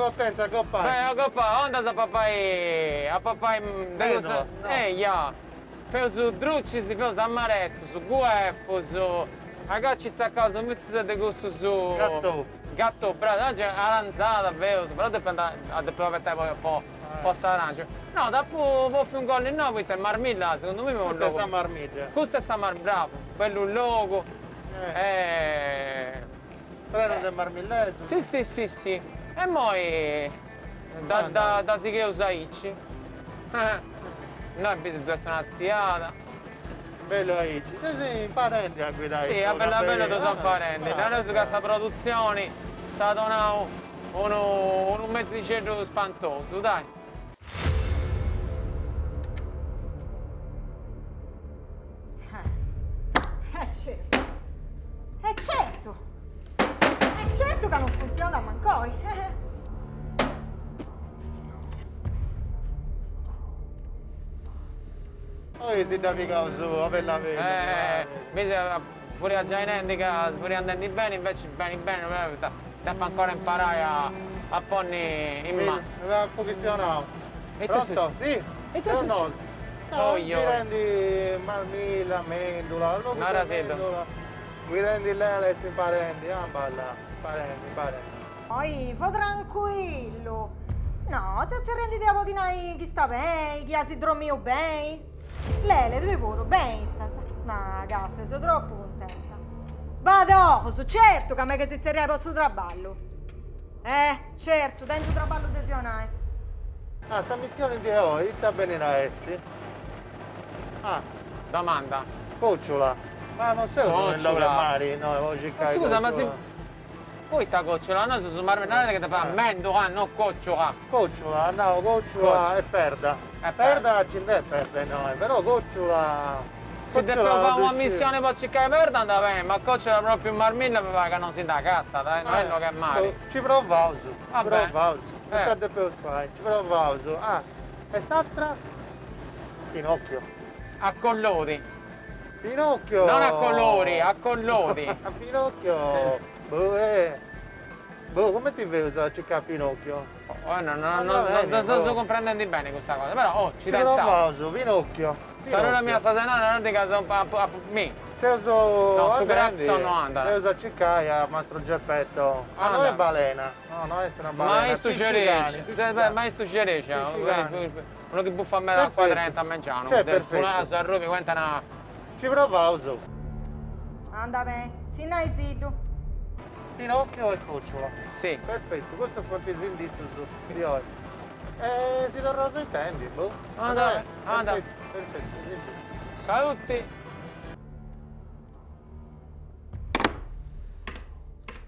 potenza, gopai. Beh, gopai, andas a papai, a papai de cussa. Eia, feus drucis, feus amaretus, guefus, a ca ci tzacaus fintzas de cussus. Gatò. Gatò, bravu, aranzada feus, però depu andai, depu abetai po po s'arangiu. No, t'apu bofiu ingolli innoi poita Marmilla segundu mimi est unu logu. Custa est sa Marmilla. Custa est sa Marmilla, bravu, bellu logu. Prenu de marmillesus. Si si si si. E immoi dda dda dda sigheus aici. Innoi bis ddu est un'artziada. Bellu aici. Ses imparendi a guidai. Si, a bellu a bellu ddu seu imparendi. Nareus ca sa produtzioni s'at donau unu unu mezixeddu spantosu, dai. Eh certu, eh certu, eh certu ca non funtzionat mancoi. Oi si dda pigaus a bellu a bellu. Eh, mi furia giai nendi ca furia andendi beni, inveci beni beni non poita depu ancora imparai a a ponni in manu. Apu chistionau. Pronto? Si. Ita sucedit? No, birendi Marmilla, mendula, logu de mendula. Guidendi Lele est imparendi, ah balla, imparendi, imparendi. Oi, fo trancuillu. No, seu tzerriendi ti po ti nai chi sta beni, chi as dromiu beni. Lele, tui puru, beni istas? Ma cassa, seu tropu cuntenta. Badoxus, certu ca meghis a tzerriai po su traballu. Eh, certu, tengiu traballu de si 'onai. Ah, sa missioni de oi ita benit a essi? Ah. Domanda. Cocciula. Ma non seus in logu 'e mari innoi po circai cocciula. Scusa, ma si Poita cocciula? Nosu seus marmilla, narat chi depit mendula, no cocciula. Cocciula, at nau cocciula e perda. Perda ci nd'est perda innoi, però cocciula. Si depeus fai una missioni po circai perda andat beni, ma cocciula propriu in Marmilla mi parit ca non si nd'agatat, no est logu 'e mari. Ci provaus, ci provaus, ita depeus fai, ci provaus. Ah, e s'atra? Pinocchio. A collori. Pinocchio! Non a colori, a collori. Pinocchio! Boh, eh. Boh, cumenti feus a circai a Pinocchio? Oh, no, no, no, no, no seu cumprendendi beni custa cosa, però, oh, ci tentaus. Ci provaus, Pinocchio. Sa rura mia sa senona non dica seu a a mi. Seus No, su clacson no andat. Eus a circai a mastru Geppetto. Ma no est balena, no, no est una balena. Maistu Ceresia, maistu Ceresia, unu chi buffat meda acua trenta a mengianu, de su nasu arrubi cumenti una. Ci provaus. Anda beni, sinnaisiddu. Pinocchio e Cocciula. Si. Perfettu, custus funt is inditus di oi. E si torraus a intendi, boh. Anda, anda. Perfettu, perfettu, is inditus. Saluti.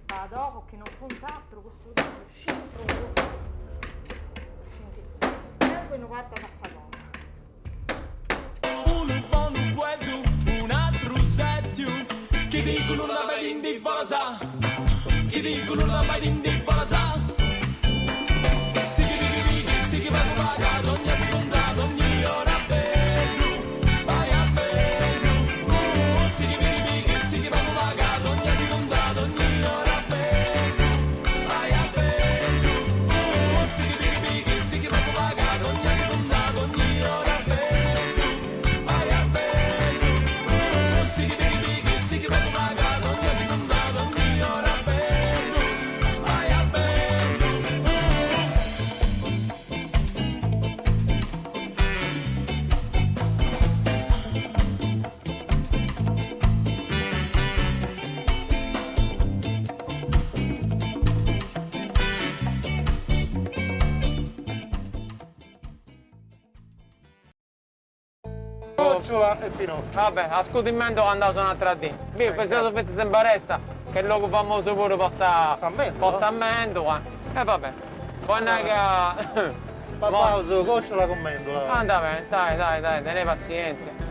Badogu chi non funt atru custu scimprus. Mancu unu partat a sa conca. Unu bonu fueddu, un'atru sètiu, chi ti culuna bai-ti-ndi foras, chi ti culuna bai-ti-ndi foras. Sighi pighi pighi, sighi pagu pagu, dogna seconda, dogni ora bellu, bai a bellu. Uh, sighi pighi pighi, sighi pagu pagu, dogna seconda, dogni ora bellu, bai a bellu. Uh, sighi pighi pighi, sighi pagu pagu, dogna seconda, dogni ora bellu, bai a bellu. Uh, sighi pighi pighi, sighi pagu pagu, dogna seconda, dogni ora bellu, bai a bellu. Uh. Cocciula e Pinocchio. Vabbè, a scuti in mendula andaus un'atra dì. Bì, seus fintzas in Baressa, che est logu famosu puru po sa po sa mendula. E vabbè, po nai ca Papaus cocciula cun mendula. Anda beni, dai dai dai, tenei passienzia.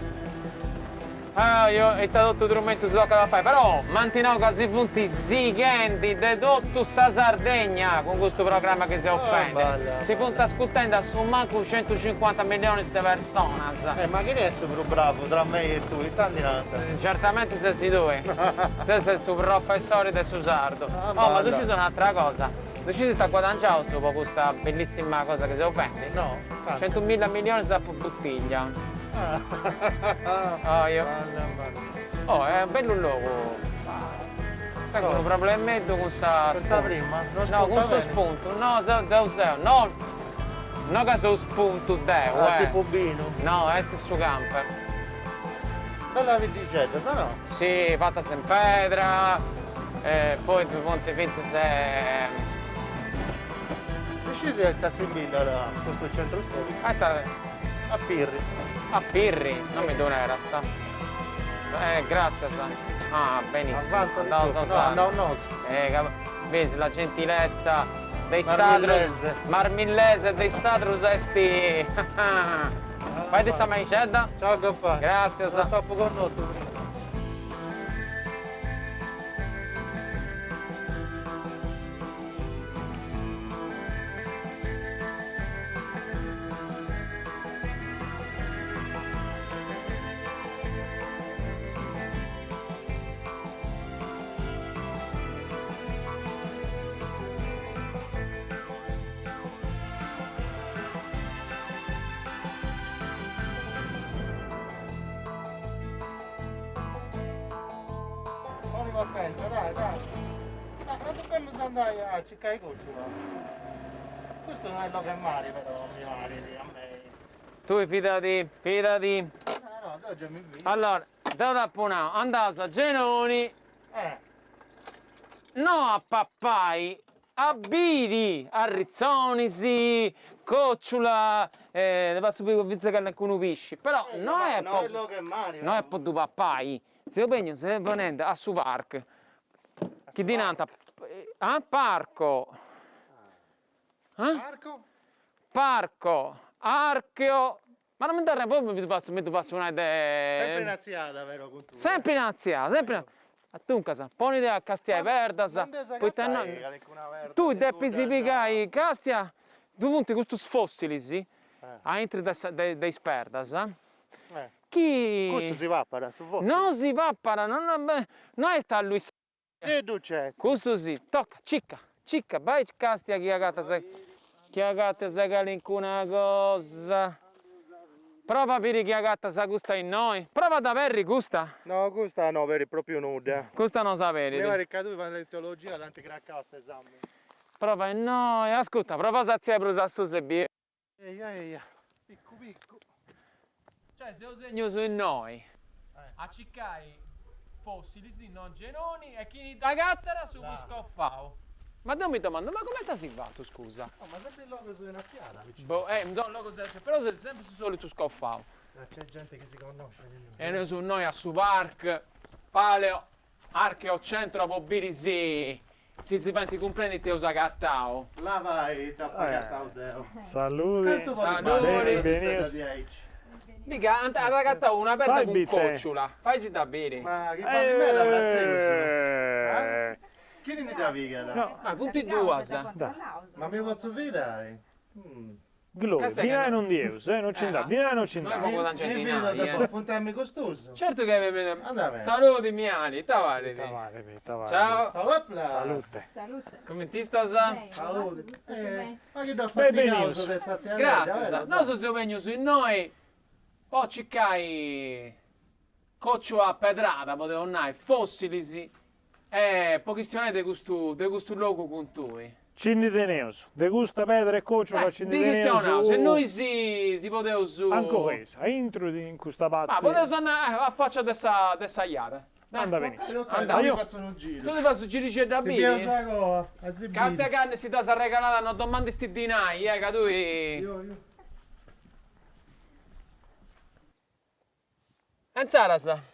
Ah, ita totu trumentu si tocat a fai, però m'ant nau ca si funt sighendi de totu sa Sardegna cun custu programma chi seus fendi, si funt ascurtendi a su mancu centucincuanta millionis de personas. Eh, ma chini est su prus bravu tra mei e tui, ita ndi nant? Certamenti ses tui, tui ses su professori de su sardu. Oh, ma ddu scis un'atra cosa? Ddu scis ita guadangiaus po custa bellissima cosa chi seus fendi? No, cantu? Centumilla milionis a buttiglia. Ah, Oh, est unu bellu logu. Tengu unu problemeddu cun sa Cun sa prima? No, cun su spuntu. No, seu deu seu, no, no ca seu spuntu deu, eh. Ah, tipu binu? No, est su camper. Bella biddixedda, sa no? Si, fatas in pedra, e poi ddu funt fintzas Ddu scis a ita assimbillat custu centru storicu? A ita? A Pirri. A Pirri? Non mi ddu narasta. Eh, gratzias. Ah, benissimu. Avanza picioccu, no, andaus nosu. Eh, ca bisi, la gentilezza de is sadrus, marmillese de is sadrus est Faidi sa manixedda. Ciao compà. Gratzias. Non t'apu connotu prima. Poni potenza, dai, dai. Ma non dobbiamo andare a cercare cocciula. Questo non è loco 'e mare però, mi pare, a me. Tui fidati, fidati. No, no, deu già mi fidu. Allora, deu t'apu nau, andaus a Genoni. Eh. No a papai, a biri arritzonis, cocciula, ti fatzu biri fintzas calincunu pisci, però no est po no est po ddu papai, seu benniu seu ponendi a su parc, chi ddi nant ah parco Parco? Parco archeo Ma non mi nd'arregodu, poi mi ddu fatzu mi ddu fatzu nai de. Sempri in artziada però cun tui. Sempri in artziada, sempri in Duncas, ponidi a castiai perdas, poita no. Tui depis pigai, castia, ddu funt custus fossilis aintru de sa de is perdas, chi. Custu si papat, su fossili? No si papat, no no est allu is. E ddu c'est. Custu si, toca, cica, cica, bai castia chi agatas, chi agatas calincuna cosa. Prova a biri chi agatas custa innoi. Prova a dd'aberri custa. No, custa no aberit propriu nudda. Custa no s'aberit. Mi parit ca tui paleontologia t'ant cracau a s'esami. Prova innoi, ascurta, prova a artziai prus a susu e biri. Eia eia, piccu piccu. Cioè seus bennius innoi a circai fossilis no Genoni e chini dd'agatat su prus scoffau. Ma deu mi domando, ma cumenti si fatu scusa? No, ma sempri logus in artziada piccioccu. Boh, eh, insomma logus de artziada, però seus sempri su solitu scoffau. Ma c'è genti chi si connoscit innoi. Eneus innoi a su parc paleo archeocentro po biri si Si si faint cumprendi ita eus agatau. Là vai ita apu agatau deu. Saludi. Cantu podit balli diaici. Miga at agatau una perda cun cocciula, fai·si dda biri. Ma chi ballit meda pratzeus. Chini ndi dda pigat? Ma funt duas. Ma mi potzu fidai? Gloria, dinai non ndi eus, eh, non ci nd'at, dinai non ci nd'at. No est po guadangiai dinai, eh. Funt amigus tuus. Certu chi Saludi Miali, ita parit? Ita parit, ita parit. Ciao. Salute. Salute. Comenti istas? Saludi. Ma chi ddu afatigaus de sa tzianedda. Gratzias. Nosu seus bennius innoi po circai cocciula pedrada, podeus nai, fossilis E po chistionai de custu de custu logu cun tui. Ci ndi teneus, de custa pedra e cocciula ci ndi Ndi teneus. chistionaus e innoi si si podeus. Ancora aintru in custa parti. Ma podeus andai a faccia de sa de sa jara. Anda benissimo. Anda. Aio. Fatzu unu giru. Tui ti fas su girixeddu a Si bieus biri? agoa, a si biri. Castia ca si dd'as arregalada no domandist dinai, eh, ca tui. Io io. E insaras?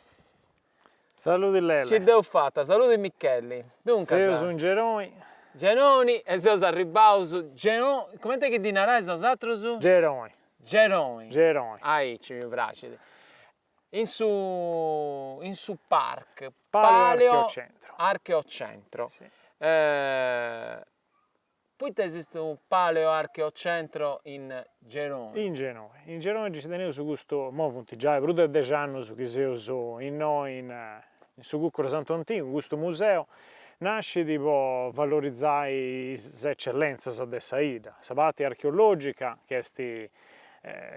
Saludi Lele. Ci dd'eus fata, saludi Micheli. Duncas. Seus in Geroni. Genoni e seus arribbaus, Geno, cumenti chi ddi narais 'osatrus? Geroni. Geroni. Geroni. Aici mi praxit. In su in su park. Paleo Archeocentro. Archeocentro. Si. Poita esistit unu paleoarcheocentro in Geroni? In Genoni. In Geroni nci teneus custu, imoi funt giai prus de dexi annus chi seus innoi in in su Cuccuru Santu Antinu, custu museu. Nascit po valorizai is ecellentzias de sa 'idda, sa parti archeologica chi est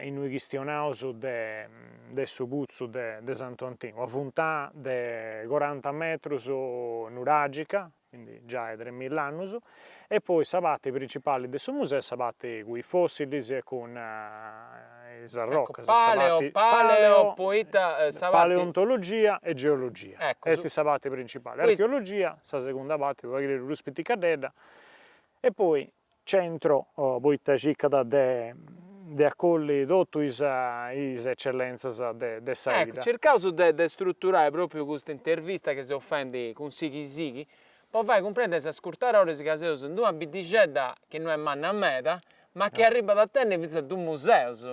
innui chistionaus de de su putzu de Santu Antine, una funtana de coranta metrus nuragica, quindi giai tremilla annus, e poi sa parti principali de su museu est sa parti cun is fossilis e cun is arrocas, sa parti paleo, poita sa parti. Paleontologia e geologia, est sa parti principali, archeologia sa segunda parti unu pagheddu prus piticaddedda e poi centro poita circat de de acolli totu is is ecellentzias de de sa 'idda. Ecco, circaus de de struturai propriu custa intervista chi seus fendi cun sighi sighi, po fai cumprendi a is ascurtadoris ca seus in d'una biddixedda chi no est manna meda, ma chi arribat a tenni fintzas dus museus.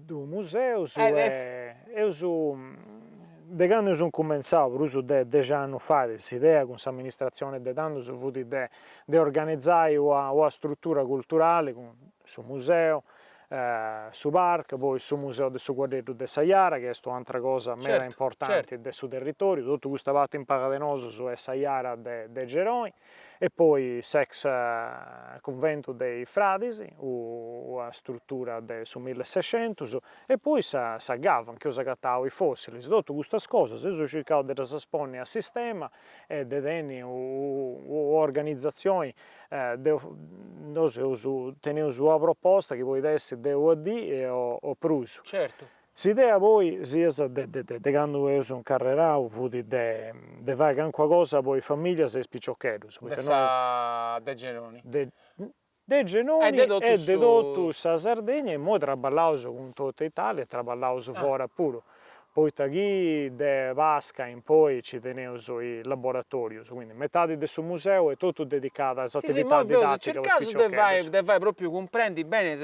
Dus museus e eus de candu eus incumentzau prus de dexi annus fait s'idea cun s'amministratzioni de tandus fut de de organizai una una strutura culturali cun su museu, su parcu, poi su museu de su cuaddeddu de sa Jara chi est u'antra cosa meda importanti de su territoriu, totu custa parti in palas de nosus est sa Jara de de Geroi E poi s'ex cunventu de is fradis, una strutura de su millesescentus, e poi sa sa gava anca eus agatau is fossilis, totu custas cosas eus circau de ddas ponni a sistema e de tenni u'organizatzioni, de nosu eus teneus una proposta chi podit essi de una dì o prus. Certu. S'idea poi sias de de candu eus incarrerau fut de de fai calincuna cosa po is familias e is piciocheddus, poita De sa de Genoni. De de Genoni e de totu sa Sardegna e immoi traballaus cun totu Italia e traballaus fora puru, poita chi de Pasca in poi ci teneus is laboratorius, quindi metadi de su museu est totu dedicada a s'attività didattica po is piciocheddus. De fai propriu cumprendi beni a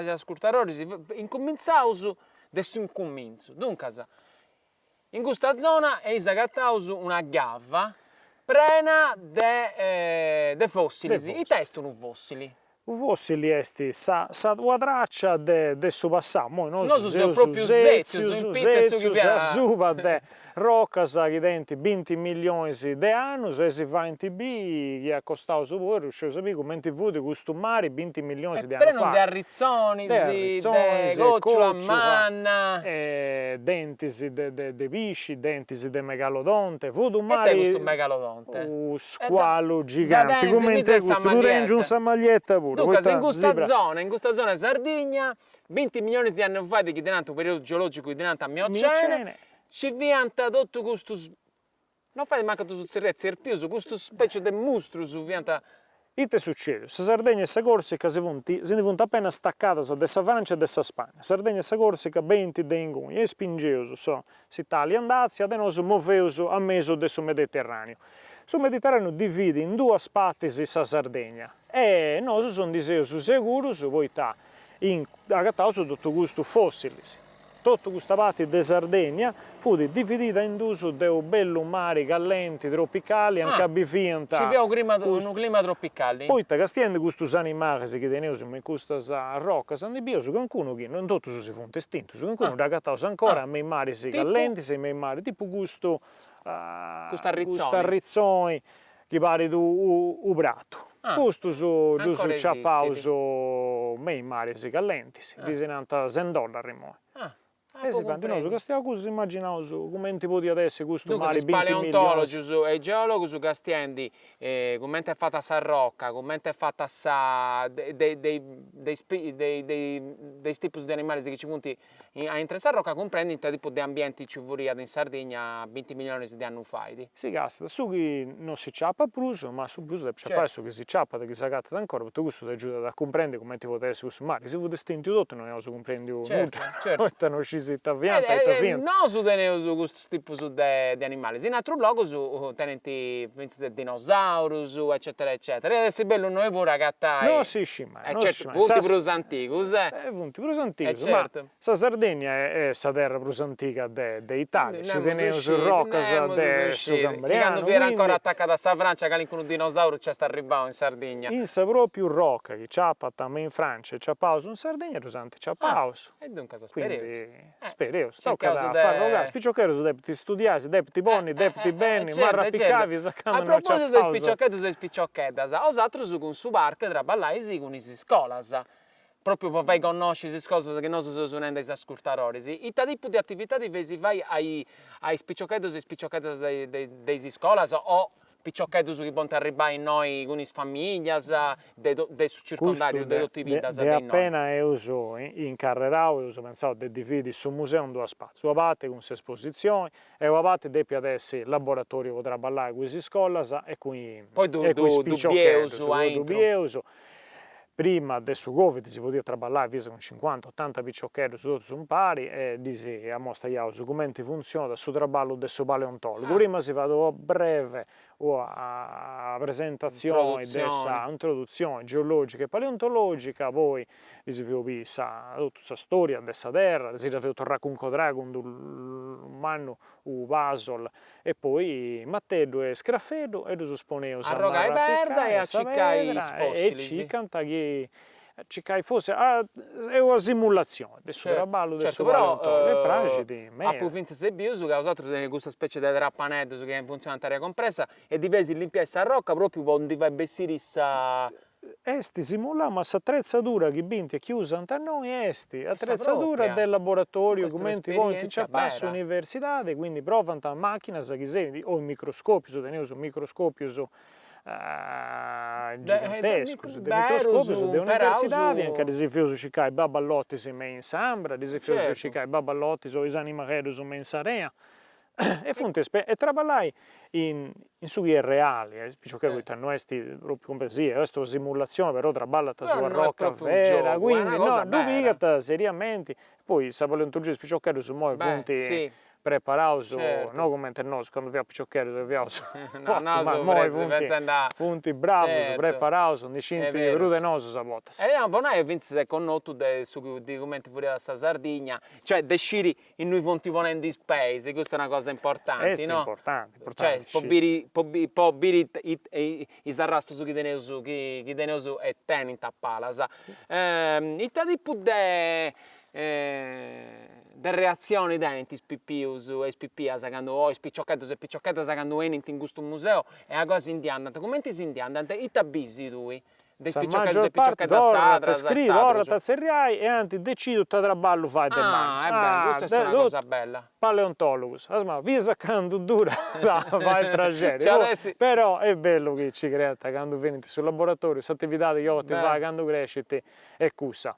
is ascurtadoris, incumintzaus de s'incumintzu, duncas in custa zona eis agataus una gava prena de de fossilis, ita est unu fossili? Unu fossili est sa sa una traccia de de su passau, immoi nosu Nosu seus propriu setzius in pitzu 'e su chi fiat asuba de rocas chi tenint binti millionis de annus e si faint biri chi acostaus puru arresceus a biri cumenti fut custu mari binti millionis de annus fait. Prenu de arritzonis, de cocciula manna. E dentis de de pisci, dentis de megalodonte, fut unu mari. Ita est custu megalodonte? Unu scualu giganti, cumenti custu, ddu tengiu in sa maglietta puru. Duncas in custa zona, in custa zona 'e Sardigna, binti millionis de annus fait chi ddi nant u' periodu geologicu chi ddi nant Miocene, nci fiant totu custus, no fait mancu a ddus tzerriai tzerpius, custus specie de mustrus fiant. Ite est sucediu? Sa Sardegna e sa Corsica si funt si ndi funt appena stacadas de sa Francia e de sa Spagna. Sardegna e sa Corsica benint de inguni e spingeus s'Italia nd'artziat e nosu moveus a mesu de su Mediterraneu. Su Mediterraneu dividit in duas partis sa Sardegna e nosus ndi seus segurus poita agataus totu custus fossilis. Totu custa parti de Sardegna fut dividida in duus de unu bellu mari callenti tropicali anca bi fiant Ci fiat unu clima unu clima tropicali. Poita castiendi custus animalis chi teneus me in custas rocas ndi bieus cancunu chi non totus si funt estintus, cancunu dd'agataus ancora me in maris callentis e me in maris tipu custu cust'arritzoni chi parit u' pratu. Custus ddus ciapaus me in maris callentis, ddis nant sand dollar immoi. E si faint, nosu castiaus cussus immaginaus cumenti podiat essi custu mari binti millionis. Duncas is paleontologus e is geologus castiendi cumenti est fata sa roca, cumenti est fata sa de de de is de is tipus de animalis chi nci funt Aintru 'e sa roca cumprendint ita tipu de ambienti nci furiat in Sardigna binti millionis de annus fait. Si castiat su chi non si ciapat prus, ma su prus depit ciapai su chi si ciapat, chi s'agatat ancora, poita custu t'agiudat a cumprendi cumenti podit essi cussu mari, si fut estintiu totu non iaus cumprendiu nudda, poita non scis ita fiant e ita fiant. Nosu teneus custus tipus de de animalis, in atrus logus tenint fintzas dinosaurus eccetera eccetera, iat essi bellu innoi puru agatai. No si scit mai, no si scit mai. Funt prus antigus eh. Funt prus antigus, ma sa Sardegna est sa terra prus antiga de de Italia, nci teneus rocas de su Cambrianu, chi candu fiat ancora atacada a sa Francia calincunu dinosauru nc'est arribau in Sardigna. In sa propriu roca chi ciapant me in Francia e ciapaus in Sardegna ddus ant ciapaus. E duncas spereus. Spereus, tocat a fai, is piciocheddus depint studiai, si depint ponni, depint benni, marrapicai finas a candu no A propositu de is piciocheddus e is piciocheddas, 'osatrus cun su park traballais cun is iscolas, propriu po fai connosci is cosas chi nosu seus nendi a is ascurtadoris, ita tipu de atividadi feis fai a is piciocheddus e is piciocheddas de is iscolas o Piciocheddus chi podint arribbai innoi cun is familias de de su circondariu de totu is biddas de innoi. Apena eus incarrerau eus pentzau de dividi su museu in duas partis, una parti cun s'espositzioni e una parti depiat essi laboratoriu po traballai cun is iscolas e cun is piciocheddus, poi ddu bieus Prima de su Covid si podiat traballai finas cun cincuanta, otanta piciocheddus totus impari e ddis amostaiaus cumenti funtzionat su traballu de su paleontologu. Prima si fait una breve una presentatzioni de sa introdutzioni geologica e paleontologica, poi ddis feus biri sa totu sa storia de sa terra, si dda feus torrai a cuncodrai cun d'unu mannu u puzzle E poi mateddu e scrafeddu e ddus poneus a Arrogai perda e a circai is fossilis. E circant chi circai fossilis, est una simulatzioni de su traballu de su paleontologu e praxit meda. Apu fintzas biu ca 'osatrus teneis custa specie de trapaneddus chi funtzionant a aria compressa e ddi feis limpiai sa rocca propriu po ndi fai bessiri sa Est simulau, ma s'atretzadura chi bint e chi usant innoi est atretzadura de laboratoriu cumenti ponint nci a s'universidadi, quindi provant machinas chi serbint, o microscopius, teneus microscopius gigantescus, de microscopius de universidadi, a nca ddis feus circai baballotis me in s'ambra, ddis feus circai baballotis o is animacheddus me in s'area E funt e traballai in su chi est reali, is piciocheddus poita no est propriu cumprendi, si est una simulatzioni però traballant su arroca vera, quindi no, ddu pigant seriamenti, poi sa paleontologia is piciocheddus imoi funt preparaus no cumenti nosu candu fiaus piciocheddus fiaus ma imoi funt funt bravus preparaus ndi scint prus de nosu a bortas. E no po nai fintzas est connotu de su chi de cumenti furiat sa Sardigna, cioè de sciri innui funt ponendi is peis, custa est una cosa importanti, Est no? importanti, importanti Cioè po biri po bi po biri is arrastus chi teneus chi teneus e tenint a palas. Ita tipu de de reatzioni tenint is pipius e is pipias candu o is piciocheddus e piciocheddas candu 'enint in custu museu e a goa si ndi andant, cumenti si ndi andant, ita bisi tui? De is Sa piciocheddus maggior e parti piciocheddas torrat a sadras e scriri, torrat sadrus. a tzerriai e ant decidiu ita traballu fai de mannus. Ah, e beh, custa est una cosa bella. Paleontologus, ma finas a candu durat fait praxeri, però est bellu chi ci creant candu benint in su laboratoriu, s'atividadi chi 'olint fai candu crescint est cussa.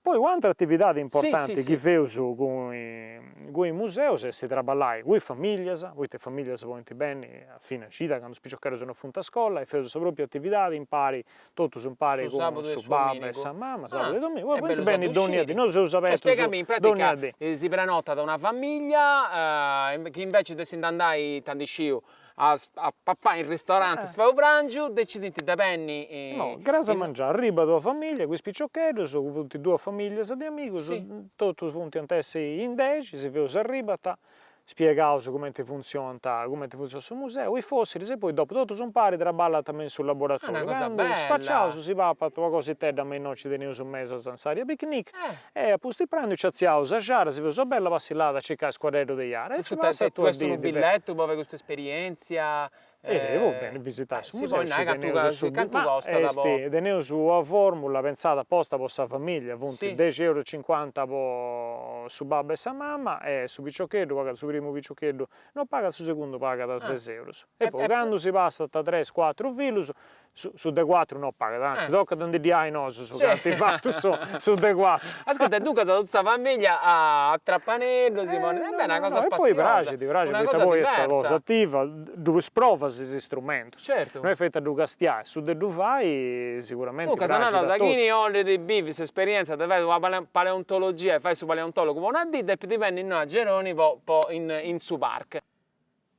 Poi u'antra atividadi importanti chi feus cun is museus est traballai cun is familias, poita is familias podint benni a fine cida candu is piciocheddus no funt a scola e feus sa propria atividadi impari, totus impari cun su babbu e sa mama, sabudu e dominigu, poi podint benni dònnia dì, nosu seus abertus dònnia dì. Spiegami, in pratica si prenotat una familia chi invecias de si nd'andai, ita ndi sciu, a papai in ristoranti si fait u prangiu, decidint de benni in. No, cras a mangiai, arribat una familia cun is piciocheddus, funt duas familias de amigus, totus funt ant essi in dexi, si feus arribant, spiegaus cumenti funtzionant, cumenti funtzionat su museu, is fossilis e poi dopu totus impari traballant me in su laboratoriu, candu spaciaus si papat una cositedda me innoi nci teneus mesas in s'area picnic E a pustis prandiu ci atziaus a Jara, si feus una bella passillada a circai scuadeddu de Jara e ci passat ua dì. Est unu billetu po fai custa esperientzia? E po benni a visitai su museu ci teneus su cantu costat po. Teneus una formula pentzada aposta po sa familia, funt dexi eurus e cincuanta po su babbu e sa mama e su piciocheddu pagat su primu piciocheddu no pagat su segundu pagat ses eurus e poi candu si passant tres cuatru fillus Su su de cuatru no pagat, anzi tocat a ndi ddi 'ai nosu su chi ant fatu su su de cuatru. Ascurta, e duncas totu sa familia a trapaneddu si ponit, e beh, una cosa E poi spassiosa, praxit, praxit, una poita cosa poi est una diversa. cosa attiva, ddus provas is istrumentus, Certu. no est feti a ddu castiai, su de ddu fai siguramenti Duncas, praxit a narat, totus. chini 'olit bivi s'esperienza de fai una paleontologia e fai su paleontologu po una dì depit benni innoi a Geroni po po in in su park.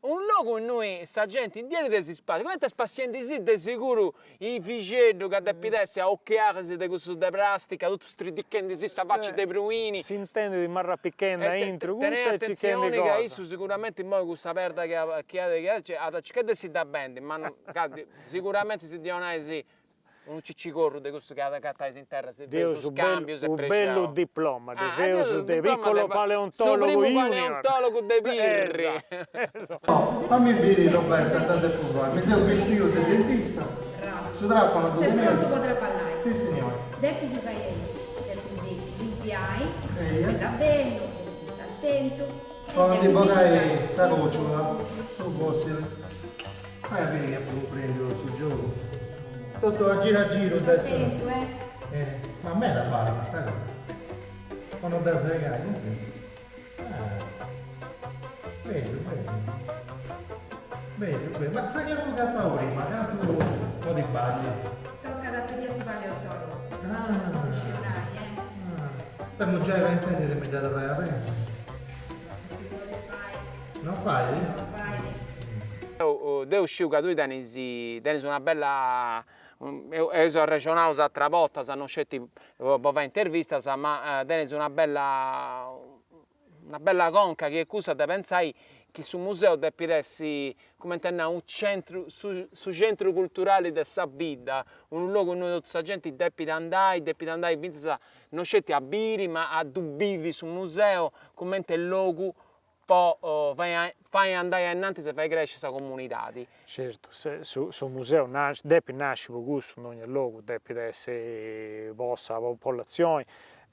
Unu logu innui sa genti ndi 'enit de si spassiai, cumenti est spassiendisì de siguru Ivixeddu ca depit essi a ochialis de cussus de plastica, totu stridichendisì sa faci de pruini. S'intendit marrapichendi aintru Tenei cussa e circhendi atentzioni ca cosa. issu siguramenti immoi cussa perda chi at chi at at a circai de si dda bendi, ma ca siguramenti si ddi 'onais. Unu cicigorru de cussus chi agatais in terra, si Deus feus scambius e u prexau. bellu diploma ddi feus de piccolo paleontologu Su primu junior. paleontologu de Pirri. No, fammi biri Roberta ita depu fai, mi seu bistiu de dentista, su trapanu ddu Ses teneus. prontu po traballai? Sissignori. Depis fai aici, depis limpiai, bellu a bellu, depis stai atentu e Po ndi depis bogai pigai sa is cocciula, fossilis. su fossili. Fai a biri chi apu cumprendiu su giogu. Totu a giru a giru de su. Atentu eh. Eh, ma meda ballit custa cosa. Po no dda segai, cumprendi. Ah. Bellu, bellu. Bellu, bellu. Ma sa chi apu agatau prima, cantu podit balli? Tocat a pediri a su paleontologu. Ah. No sciu nai eh. Ah. Femu giai pentzendi de mi dda torrai a prendi. No, non si podit fai. Non fait? Non fait. Deu sciu ca tui tenis tenis una bella eus arrexonau atras bortas, non sceti po fai intervistas, ma tenis una bella una bella conca chi est cussa de pentzai chi su museu depit essi, cumenti a nai, unu centru su su centru culturali de sa bidda, unu logu innui totu sa genti depit andai, depit andai fintzas non sceti a biri ma a ddu bivi su museu cumenti logu po fai andai ainnantis e fai cresci sa comunidadi. Certu, su museu depit nasci po cussu in dogna logu, depit essi po sa popolatzioni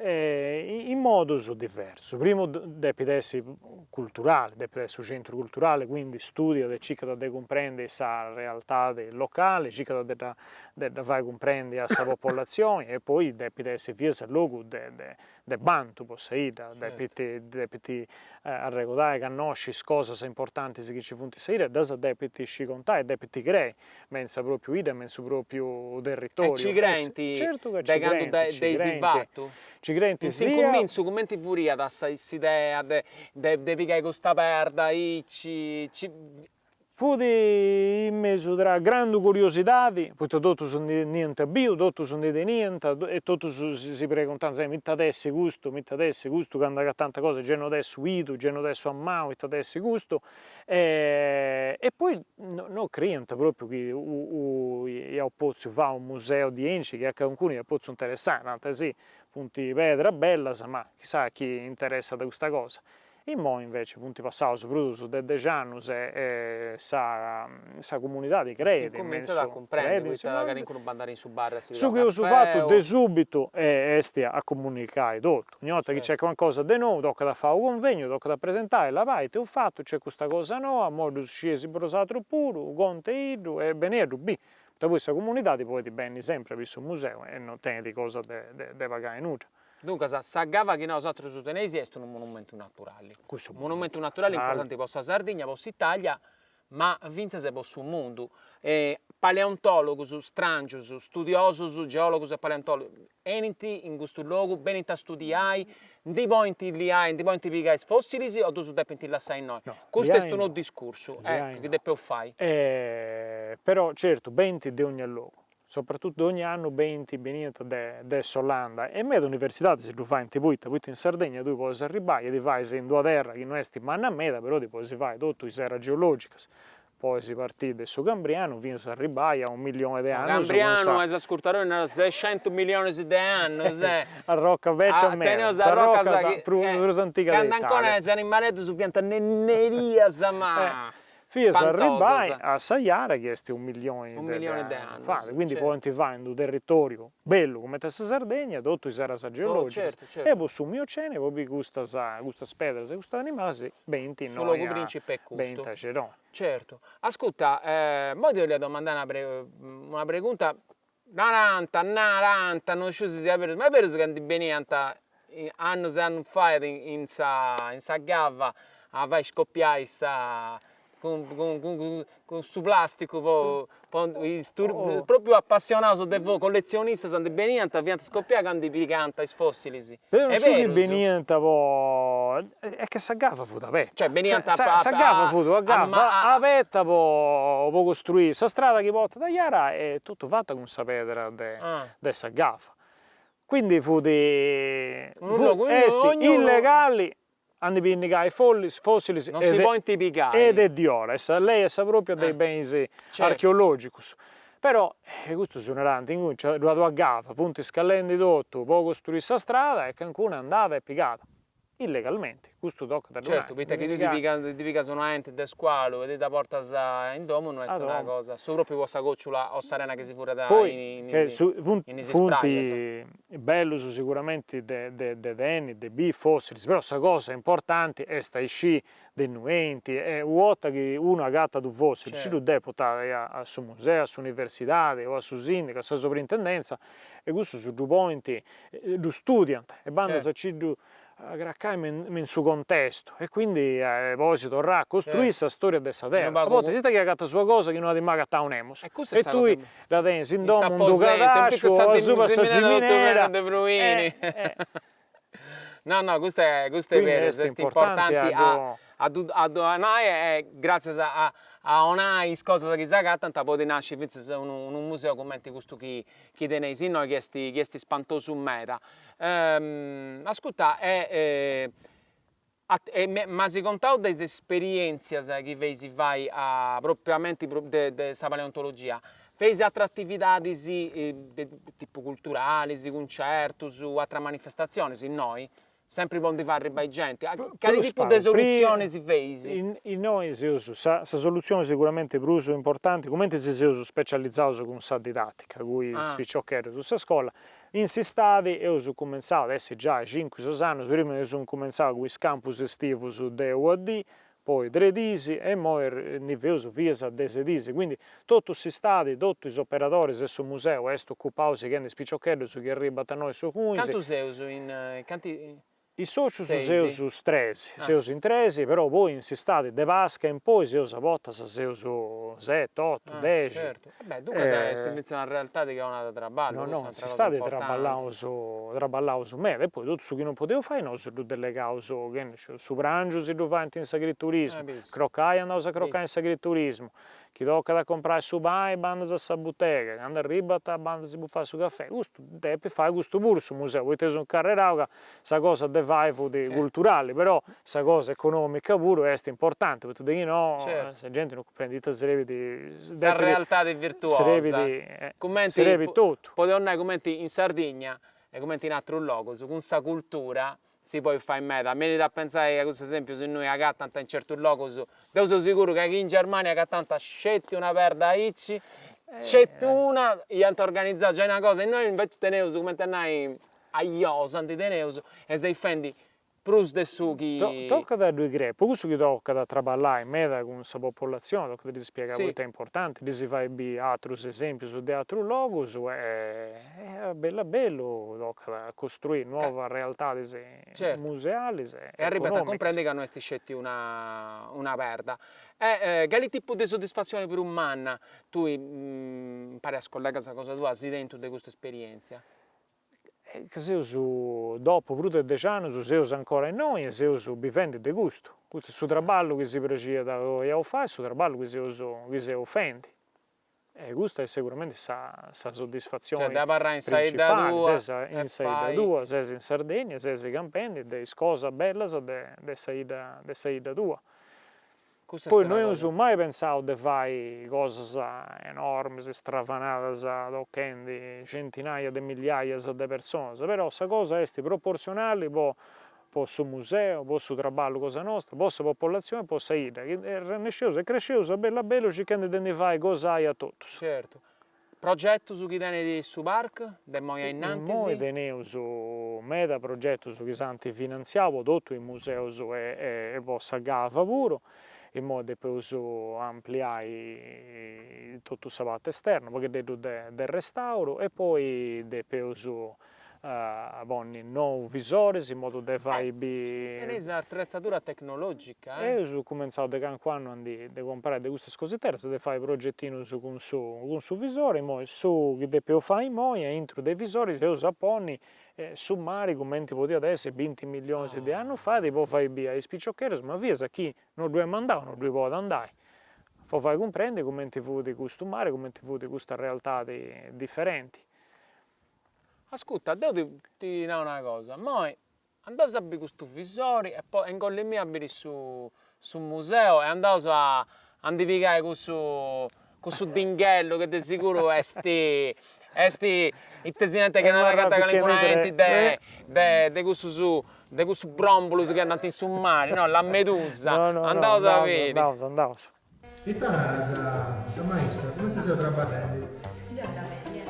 in modus diversus, primu depit essi culturali, depit essi u' centru culturali, quindi studiat e circat de cumprendi sa realtadi locali, circat de dda de dda fai cumprendi a sa popolatzioni e poi depit essi finas logu de de bantu po sa 'idda, depit depit arregodai, cannosci is cosas importantis chi nci funt in sa 'idda e ddas depit scì contai, depit crei me in sa propriu 'idda e me in su propriu territoriu. E ci creint de candu dd'eis fatu? Ci creint In s'incumintzu cumenti furiat s'idea de de pigai custa perda aici Fut in mesu tra grandu curiosidadi, poita totus ndi nd'iant biu, totus ndi teniant e totus si pregontant sempri ita at essi custu, ita at essi custu, candu agatant cosa, gei no at essi u' idu, gei no at essi una manu, ita at essi custu, e poi no creiant propriu chi iaus potziu fai unu museu diaici chi a calincunu iat potziu interessai, narant sì, funt pedras bellas, ma chissà a chi interessat custa cosa Immoi invece funt passaus prus de dex'annus e sa sa comunidadi creit Si cumintzat a cumprendi poita calincunu bandat in su bar a si Su pigai chi unu eus fatu cafeu. de subitu est a comunicai totu, ogni 'orta chi nc'est calincuna cosa de nou tocat a fai u' convegnu, tocat a presentai, labai ita eus fatu, nc'est custa cosa noa, immoi ddu scieis bosatrus puru, conteiddu e benei a ddu biri, poita poi sa comunidadi podit benni sempri a biri su museu e non tenit cosa de de pagai nudda. Duncas, sa gava chi nosatrus teneis est unu monumentu naturali. Cussu Monumentu naturali importanti po sa Sardigna, po s'Italia, ma fintzas po su mundu. Paleontòlogus stràngius, studiosus, geòlogus e paleontòlogus, 'enint in custu logu, benint a studiai, ndi podint liai, ndi podint pigai is fòssilis o ddus depint lassai innoi? Custu est unu discursu, eccu, chi depeus fai. Però certu benint de ogna logu, Sopratutu dogna annu benint beniant de de s'Olanda e meda universidadis ddu faint poita poita in Sardegna tui podis arribbai e ti fais in d'una terra chi no est manna meda però ti podis fai totu is eras geologicas, podis partiri de su Cambrianu finas a arribbai a unu milioni de annus cun sa. Cambrianu, is ascurtadoris narant sescentus milionis de annus eh. Arroca becia meda, Teneus arrocas chi prus antiga de Candu Italia. ancora is animaleddus fiant nennerias ma Finas a arribbai a sa Jara chi est unu milioni Unu milioni de annus, fait, quindi podint fai in d'unu territoriu bellu cumenti sa Sardegna totu is eras geologicas e po su Miocene po biri custas custas pedras e custus animalis benint Su logu principe est custu. Benint a Geroni. Certu. Ascurta, moi ti 'olia domandai una una pregunta, narant, narant, non sciu si siat berus, ma est berus ca ndi beniant annus e annus fait in sa in sa gava a fai scopiai sa cun cun cun su plasticu po po is propriu apassionaus de collezionistas ndi beniant fiant scopiai ca ndi pigant is fossilis. Deu non sciu chi beniant po, est ca sa gava fut aberta, cioè beniant a sa gava fut una gava aberta po po costruiri, sa strada chi portat a Jara est totu fata cun sa pedra de de sa gava, quindi fut Unu logu innui est illegali a ndi pinnigai follis fossilis Non si podint pigai. e de diora, est sa lei est sa propria de is benis archeologicus. Però custus narant, inguni nci ddu at una gava, funt scallendi totu po costruì sa strada e cancunu andat e pigat, illegalmenti, custu tocat a ddu nai. Certu, poita chi tui ti pigas ti pigas una 'enti de scualu e ti dda portas in domu no est una cosa, su propriu po sa cocciula o s'arena chi si furrat in is in is sprajas. Funt bellus siguramenti de de tenni, de biri fossilis, però sa cosa importanti est a iscì de innui 'enint e u' 'orta chi unu agatat u' fossili nci ddu depit portai a su museu, a s'universidadi o a su sindigu, a sa sovrintendenza e cussus ddu ponint, ddu studiant e bandas a nci ddu cracai me in su contestu e quindi poi si torrat a costruì sa storia de sa terra, a bortas ita chi agatas una cosa chi no at mai agatau nemus e tui dda tenis in domu in d'u cadasciu o asuba sa ziminera. No no custu est custu est berus, est importanti a a ddu a ddu nai e gratzias a a 'onai is cosas chi s'agatant podit nasci fintzas unu unu museu cumenti custu chi chi teneis innoi chi est chi est ispantosu meda. Ascurta e e m'as contau de is esperientzias chi feis fai a propriamenti de de sa paleontologia, feis atras atividadis de tipu culturalis, cuncertus, atras manifestatzionis innoi? Sempri po ndi fai arribai genti, cali tipu de solutzionis feis? Innoi seus, sa solutzioni siguramenti prus importanti, cumenti si seus specializaus cun sa didatica, cun is piciocheddus de sa scola, in s'istadi eus cumentzau, at essi giai cincu ses annus, prima eus incumentzau cun is campus estivus de una dì, poi tres dis e immoi ndi feus finas a dexi dis, quindi totu s'istadi totu is operadoris de su museu est ocupau sighendi is piciocheddus chi arribant innoi su lunis. Cantu seus in canti Is socius seus tres, seus in tres, però poi in s'istadi de Pasca in poi seus a bortas seus seti, otu, dexi. Certu, e beh duncas est finzas una realtadi chi 'onat traballu, No no, in s'istadi traballaus traballaus meda e poi totu su chi non podeus fai nosu ddu delegaus, su prangiu si ddu faint in s'agriturismu, crocai andaus a crocai in s'agriturismu, chi tocat a comporai su pani bandas a sa butega, candu arribat bandas a si bufai su cafè, custu depit fai custu puru su museu, poita eus incarrerau ca sa cosa de fai fut culturali, però sa cosa economica puru est importanti, poita de chi no sa genti no cumprendit ita srebit, Sa realtadi virtuosa, cumenti srebit totu. Podeus nai cumenti in Sardigna e cumenti in atrus logus, cun sa cultura si podit fai meda, mi 'enit a pentzai a cussus esempius innui agatant in certus logus, deu seu siguru ca chi in Germania agatant sceti una perda aici, sceti una, iant organizau giai una cosa, innoi inveci teneus, cumenti a nai, a iosa ndi teneus e seis fendi prus de su chi. Tocat a ddui crei, po cussu chi tocat a traballai meda cun sa popolatzioni, tocat a ddis spiegai poita est importanti, ddis fai biri atrus esempius de atrus logus e a bellu a bellu tocat a costruì nuovas realtadis musealis e E arribat a cumprendi ca no est sceti una una perda. E cali tipu de soddisfatzioni prus manna tui impari a is collegas cosa tua as tentu de custa esperientzia? Ca seus, dopu prus de dexi annus, seus ancora innoi e seus bivendi de custu. Custu est su traballu chi si praxiat a fai, su traballu chi seus chi seus fendi. E custa est seguramenti sa sa soddisfatzioni Cioè de abarrai in sa 'idda principali, tua ses e in sa 'idda fai. tua, ses in Sardegna, ses campendi de is cosas bellas de de sa 'idda de sa 'idda tua. Custa est Poi una no eus cosa. mai pentzau de fai cosas enormes, stravanadas, tochendi centinaias de milliaias de personas, però sa cosa est proportzionali po po su museu, po su traballu cosa nosta, po sa popolatzioni e po sa 'idda, chi arrennesceus e cresceus a bellu a bellu circhendi de ndi fai gosai a totus. Certu. Progetus chi tenit su parcu de immoi a innantis? Immoi teneus meda progetus chi s'ant finantziau po totu is museus e po sa gava puru, immoi depeus ampliai totu sa parti esterna, unu pagheddeddu de restauru e poi depeus ponni nous visoris in modu de fai bi. Teneis atretzadura tecnologica, eh? Eus cumentzau de cancu annu a ndi de comporai de custas cositeddas, de fai progetinus cun su cun su visori, immoi su chi depeus fai immoi aintru de is visoris eus a ponni su mari cumenti podiat essi binti millionis de annus fait po fai biri a is piciocheddus, ma finas a chi no ddui est mai andau no ddui podit andai, po fai cumprendi cumenti fut custu mari, cumenti fut custa realtadi diferenti. Ascurta, deu ti ti nau una cosa, immoi andaus a biri custu visori e poi ingollimì a biri su su museu e andaus a a ndi pigai cussu cussu dinghellu chi de siguru est est ite si nant chi no at agatau calincuna 'enti de de de cussus de cussus brombulus chi andant in su mari, no, la medusa, andaus a biri. Andaus, andaus. Ita naras sa maistra, cumenti seu traballendi? Deu andat beni, eh.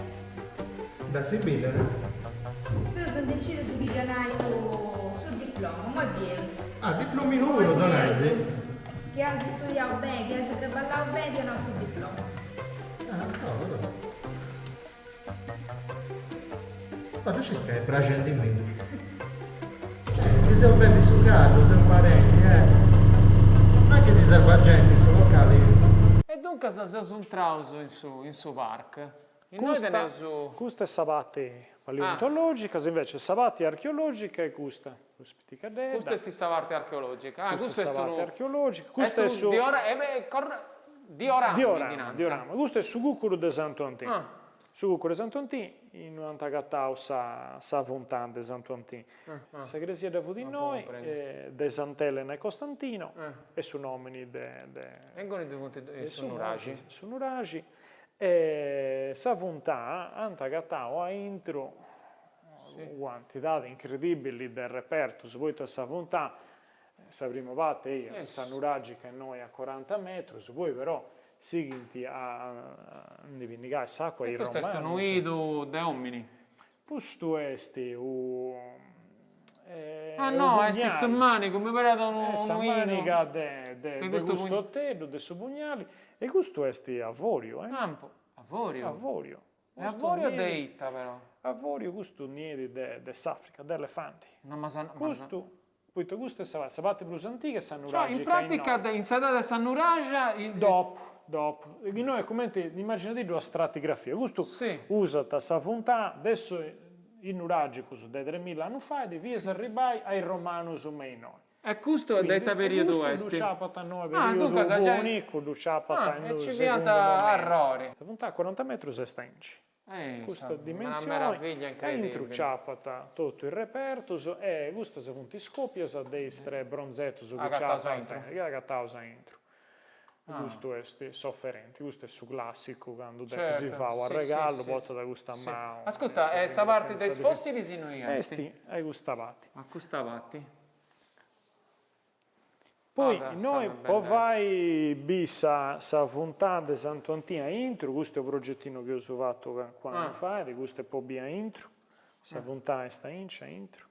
Dd'assibillat? Seus indecisus chi donai su su diploma, imoi bieus. Ah, diplominu puru donais? Chi as studiau beni, chi as traballau beni, ti donaus su diploma. Ah, togu, togu. Ma ddu scis ca est praxendimì? Eh, mi seu fendi su caddu, seu imparendi, eh. No est chi si serbat genti in su locali. E duncas seus intraus in su in su park. Innoi teneus. Custa est sa parti paleontologica, invece sa parti archeologica est custa, prus piticheddedda. Custa est sa parti archeologica. Ah, custu est sa unu. Parte archeologica. Custu est unu diora diorama, diorama, diorama. Custu est su cucuru de Santu Antì. Su cucuru de Santu Antì, innui ant agatau sa sa funtana de Santu Antì. Sa cresiedda fut innoi, de Sant'Elena e Costantino, est su nomini de de. E inguni ddu funt su nuraxi. Su nuraxi. E sa funtana ant agatau aintru una cantidadi incredibili de repertus, poita sa funtana, sa prima parti est sa nuragica innoi a coranta metrus, poi però sighint a ndi pinnigai s'acua is romanus. E custu est unu idu de omini? Custu est u Ah no, est su manigu, mi pariat unu Est sa maniga de de custu 'orteddu, de su pugnali, e custu est avoriu eh. Avoriu? Avoriu. E avoriu de ita però? Avoriu custu ndi 'enit de s'Africa, de elefanti. No ma sa Custu, poita custa est sa sa parti prus antiga est sa nuragica Cioè in pratica in s'edadi de sa nuraxa. Dopu, dopu. Innoi est cumenti, immaginadiddu a stratigrafia, custu usat sa funtana de is nuragicus de tremilla annus fait finas a arribai a is romanus me innoi. E custu de ita periodu est? Custu ddu ciapat innoi periodu punicu, ddu ciapat in unu segundu momentu. Sa funtana a coranta metrus est ainci. Custa dimensioni, aintru ciapat totu is repertus e custas funt is copias de is tres bronzetus chi ciapant, chi agataus aintru. Custu est s'oferenti, custu est su classicu candu depis fai u' arregallu portat custa manu. Ascurta, e sa parti de is fossilis innui est? Est a custa parti. A custa parti. Poi innoi po fai bì sa sa funtana de Santu Antì aintru, custu est u' progetinu chi eus fatu calincunu annu fait, custu est po bì aintru, sa funtana est ainci aintru.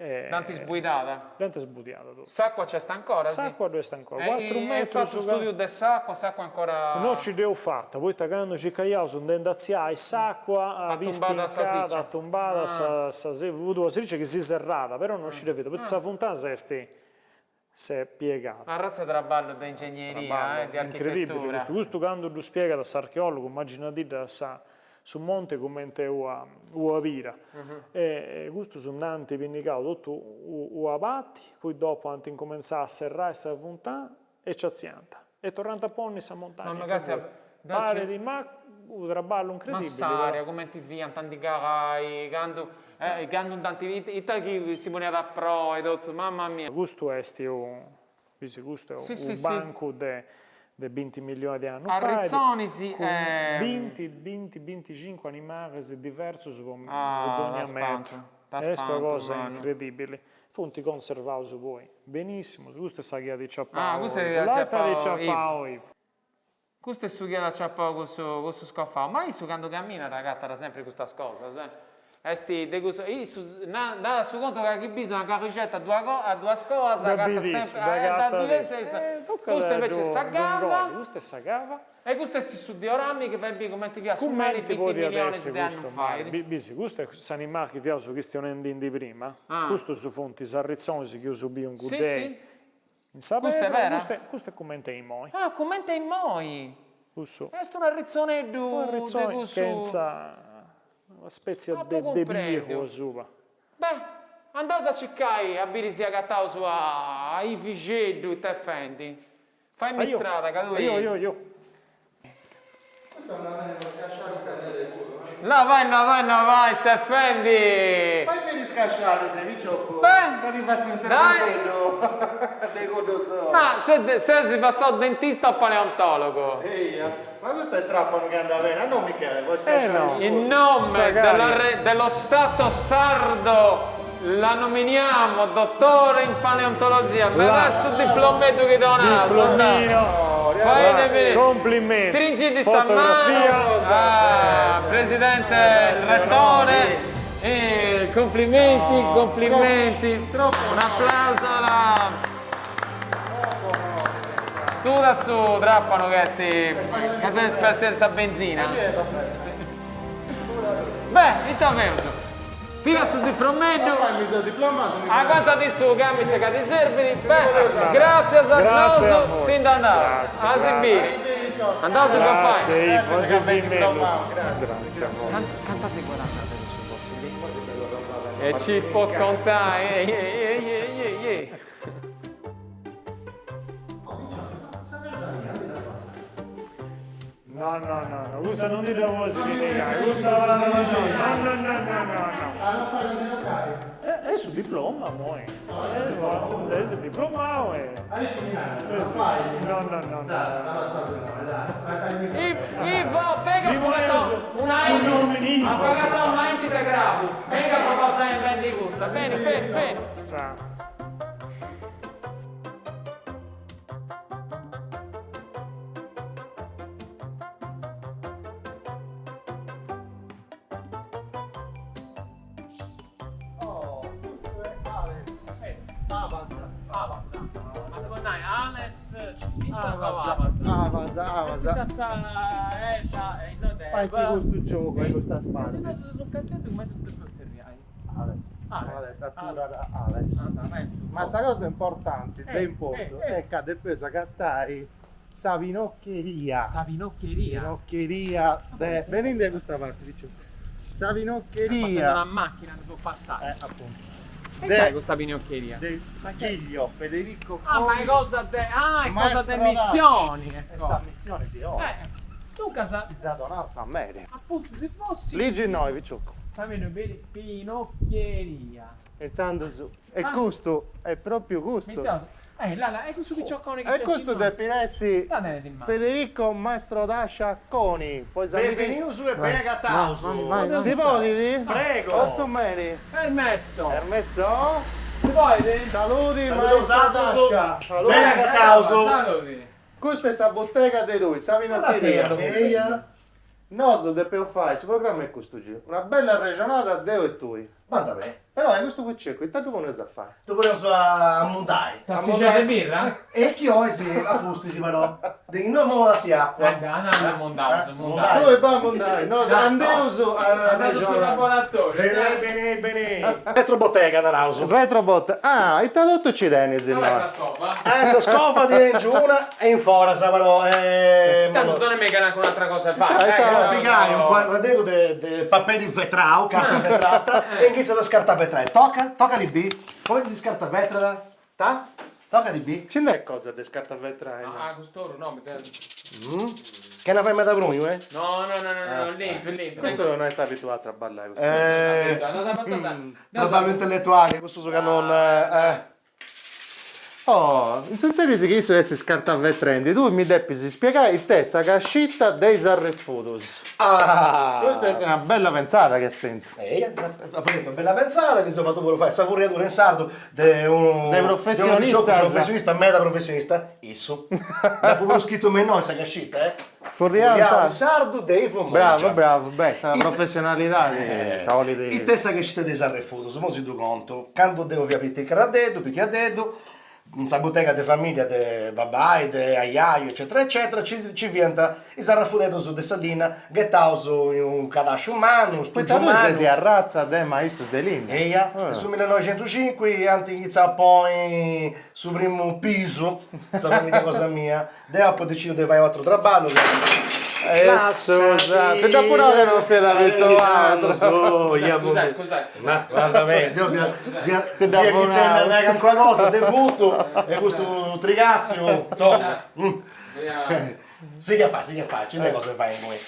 Dd'ant sbuidada? Dd'ant sbuidada totu. S'acua nc'est ancora? S'acua ddu est ancora, cuatru metrus. E fatu studiu de s'acua, s'acua ancora. No nci dd'eus fata, poita candu circaiaus de nd'atziai s'acua, pistincada, atumbada sa sa fut una siccia chi si serràt, però no nci dda fiat, poita sa funtana s'est s'est piegada. Arratza 'e traballu de ingegneria e de architetura. Custu, custu candu ddu spiegat s'archeologu, immaginadidda sa su monte comente ua ua pira e custus nd'ant pinnicau totu ua parti, poi dopu ant incumentzau a serrai sa funtana e nci atziant e torrant a ponni sa montagna Ma castia, parit ma unu traballu incredibili Ma s'aria cumenti fiant a ndi cagai candu candu nd'ant ita chi si poniat a proi totu, mamma mia. Custu est u Bisi custu est unu bancu de de binti millionis de annus fait, Arritzonis cun binti, binti, binticincu animalis diversus po dogna metru. Est una cosa incredibili. Funt conservaus poi benissimus, custa est sa chi at ciapau Ivu. Custu est su chi at aciapau cussu cussu scofau, ma issu candu caminat agatat sempri custas cosas, eh. Est de cussu, issu narat su contu ca chi bit una carrixetta a duas a duas coas agatat sempri, dda bides issa. Custa invece est sa gava. Custa est sa gava. E custu est su diorami chi fait biri cumenti fiat su mari binti millionis de annus fait. Bisi, custu est s'animali chi fiaus chistionendindi prima, custus funt is arritzonis chi eus biu inguddei In sa Custa est pedra, vera? custa custu est cumenti est immoi. Ah, cumenti est immoi! Cussu. Est un'arritzoneddu U' de arritzoni cussu. chentza una spètzia Apu de de cumprèndiu. picu asuba. Beh, andaus a circai a biri si agataus a Ivixeddu ita est fendi. Faimi istrada ca tui. Aio aio aio. La vai la vai la vai ita est fendi! scasciare se picioccu. Beh! Ca ti fatzu Dai! interventeddu de cuddos. Ma ses passau dentista o paleontologo? Eia, ma custu est trapanu chi andat bene, a no Michele, po Eh iscasciare no. su In fogu. nome Sa della carie. dello Stato sardo la nominiamo dottore in paleontologia. La. Merà su diplomeddu chi donat. Diplomino. Faide Complimenti. Stringidi sa manu. Fotografia. Ah, presidente rettore. Eh, complimenti, complimenti. Un applauso alla Studa su trapanu chi est ca seus spartziendi sa benzina. Beh, ita feus? Piga su diplomeddu, aguanta su camice ca ti serbit, beh, gràtzias a nosu si nd'andaus, a si biri. Andaus in campagna. Grazie Ivo, a si biri mellus. Grazie a voi. Canta si guadangiat de su possibili? E ci po contai, ei ei ei ei ei. No no no no, cussa non ti dda podis negai, cussa no no no no no no no. Ah, no fait a ndi tocai? Est su diploma immoi. Ses diplomau e. Aici mi narat, no fait? No no no no. Ivo, pega Ddi pagato poneus una su nomini Ivo. Ha pagato una enti de grabu. Mega po passai in bendi custa. Beni, beni, beni. Ciao. Oh, custu est Ales. Abas. Abas. Ma si podit nai Ales fintzas o Abas? Abas, Abas. Poita sa eta e innoi de. Fait custu giogu e custas partis. Nosu su Casteddu cumenti ddu depeus tzerriai? Ales. Ales, aturat Ales. Ma sa cosa importanti, de importu, est ca depeus agatai sa pinocchieria. Sa pinocchieria? Pinocchieria de. Beninde a custa parti, piciocus. Sa pinocchieria. Passat una macchina, non po passai. Appuntu. E ita est custa pinocchieria? De Giglio Federico Coni. Ah, ma est cosa de. Ah, est cosa de missioni. Est sa missioni de oi. Duncas. Chi s'at donau sa meri. A pustis si fossi. Ligi innoi, picioccu. Fammi biri, pinocchieria. Intzandus, e custu est propriu custu. Eh, là, là, e cussu piciocconi chi E custu depit essi Federico Mastrodascia Coni. Benvenius e beni agataus. Si podit? Prego. O su meri? Permesso. Permesso? Si podit? Saludi Saludaus Maestrodascia. Beni agataus. Saludi. Custa est sa butega de tui, sa pinocchieria. Eia. Nosu depeus fai, su programma est custu giu, una bella arrexonada deu e tui. Bandat beni. Però e custu piciocu ita ddu poneus a fai? Ddu poneus a mundai. Tassixedda de birra? E chi 'ois a pustis però. De innoi mo lassi acqua. Eh dai, andaus, mundaus, mundaus. Tui bai a mundai, nosu andeus a Andaus su laboratoriu. Beni, beni, beni. Retrobottega naraus. Retrobottega, ah, ita totu ci tenis innoi? Sa scova? Eh, sa scova tengiu una e in foras però. Tantu non è mica neanche un'altra cosa fai. Eh, pigai un quadradeddu de, de paperi vetrau, carta vetrata, e inghitzat a scartavetrare. Toca, toca di bi'. Come si scartavetrada? Ta? Toca di bi'. Ci nd'est cosa de scartavetrare? Ah, cust'oru no, mi Chena fai meda prugnu, eh? No, no, no, no, no, limpiu, limpiu. Custu no est abituau a traballai custu. Eh, traballu intellettuali, custu su ca non... Eh. Oh, in s'interis chi issu est scartavetrendi, tui mi depis spiegai it'est sa cascita de is arrefudus. Ah! Custa est una bella pentzada chi as tentu. Eia, apu tentu una bella pentzada, mi seu fatu puru fai sa furriadura in sardu de unu... De professionistas. De unu professionista, meda professionista, issu. Dd'apu puru scritu me innoi in sa cascita, eh. Furriau in sardu. sardu de Ivo Murgia. Bravo, bravo, beh, sa professionalidadi sa 'olit. It'est sa cascita de is arrefudus, mo si ddu contu. Candu deu fia piticheddu, pitiadeddu, in sa butega de familia de babbai, de aiaiu eccetera eccetera, ci ci fiant is arrefudeddus de sa linna ghetaus in unu cadasciu mannu, unu Poita stugiu tui ses mannu. de arratza de maistus de linna. Eia, de su millenoixentucincu ant inghitzau a ponni su primu pisu, sa familia cosa mia. Deu apu decidiu de fai u' atru traballu ca. Scusa, ti dd'apu nau ca non fiat abituau. Scusai, scusai, Ma guarda me, deu fia fia Ti dd'apu nau. inghitzende a nai calincuna cosa de futu e custu trigàtziu, insoma. Sighi a fai, sighi a fai, nci nd'est cosa 'e fai ingui.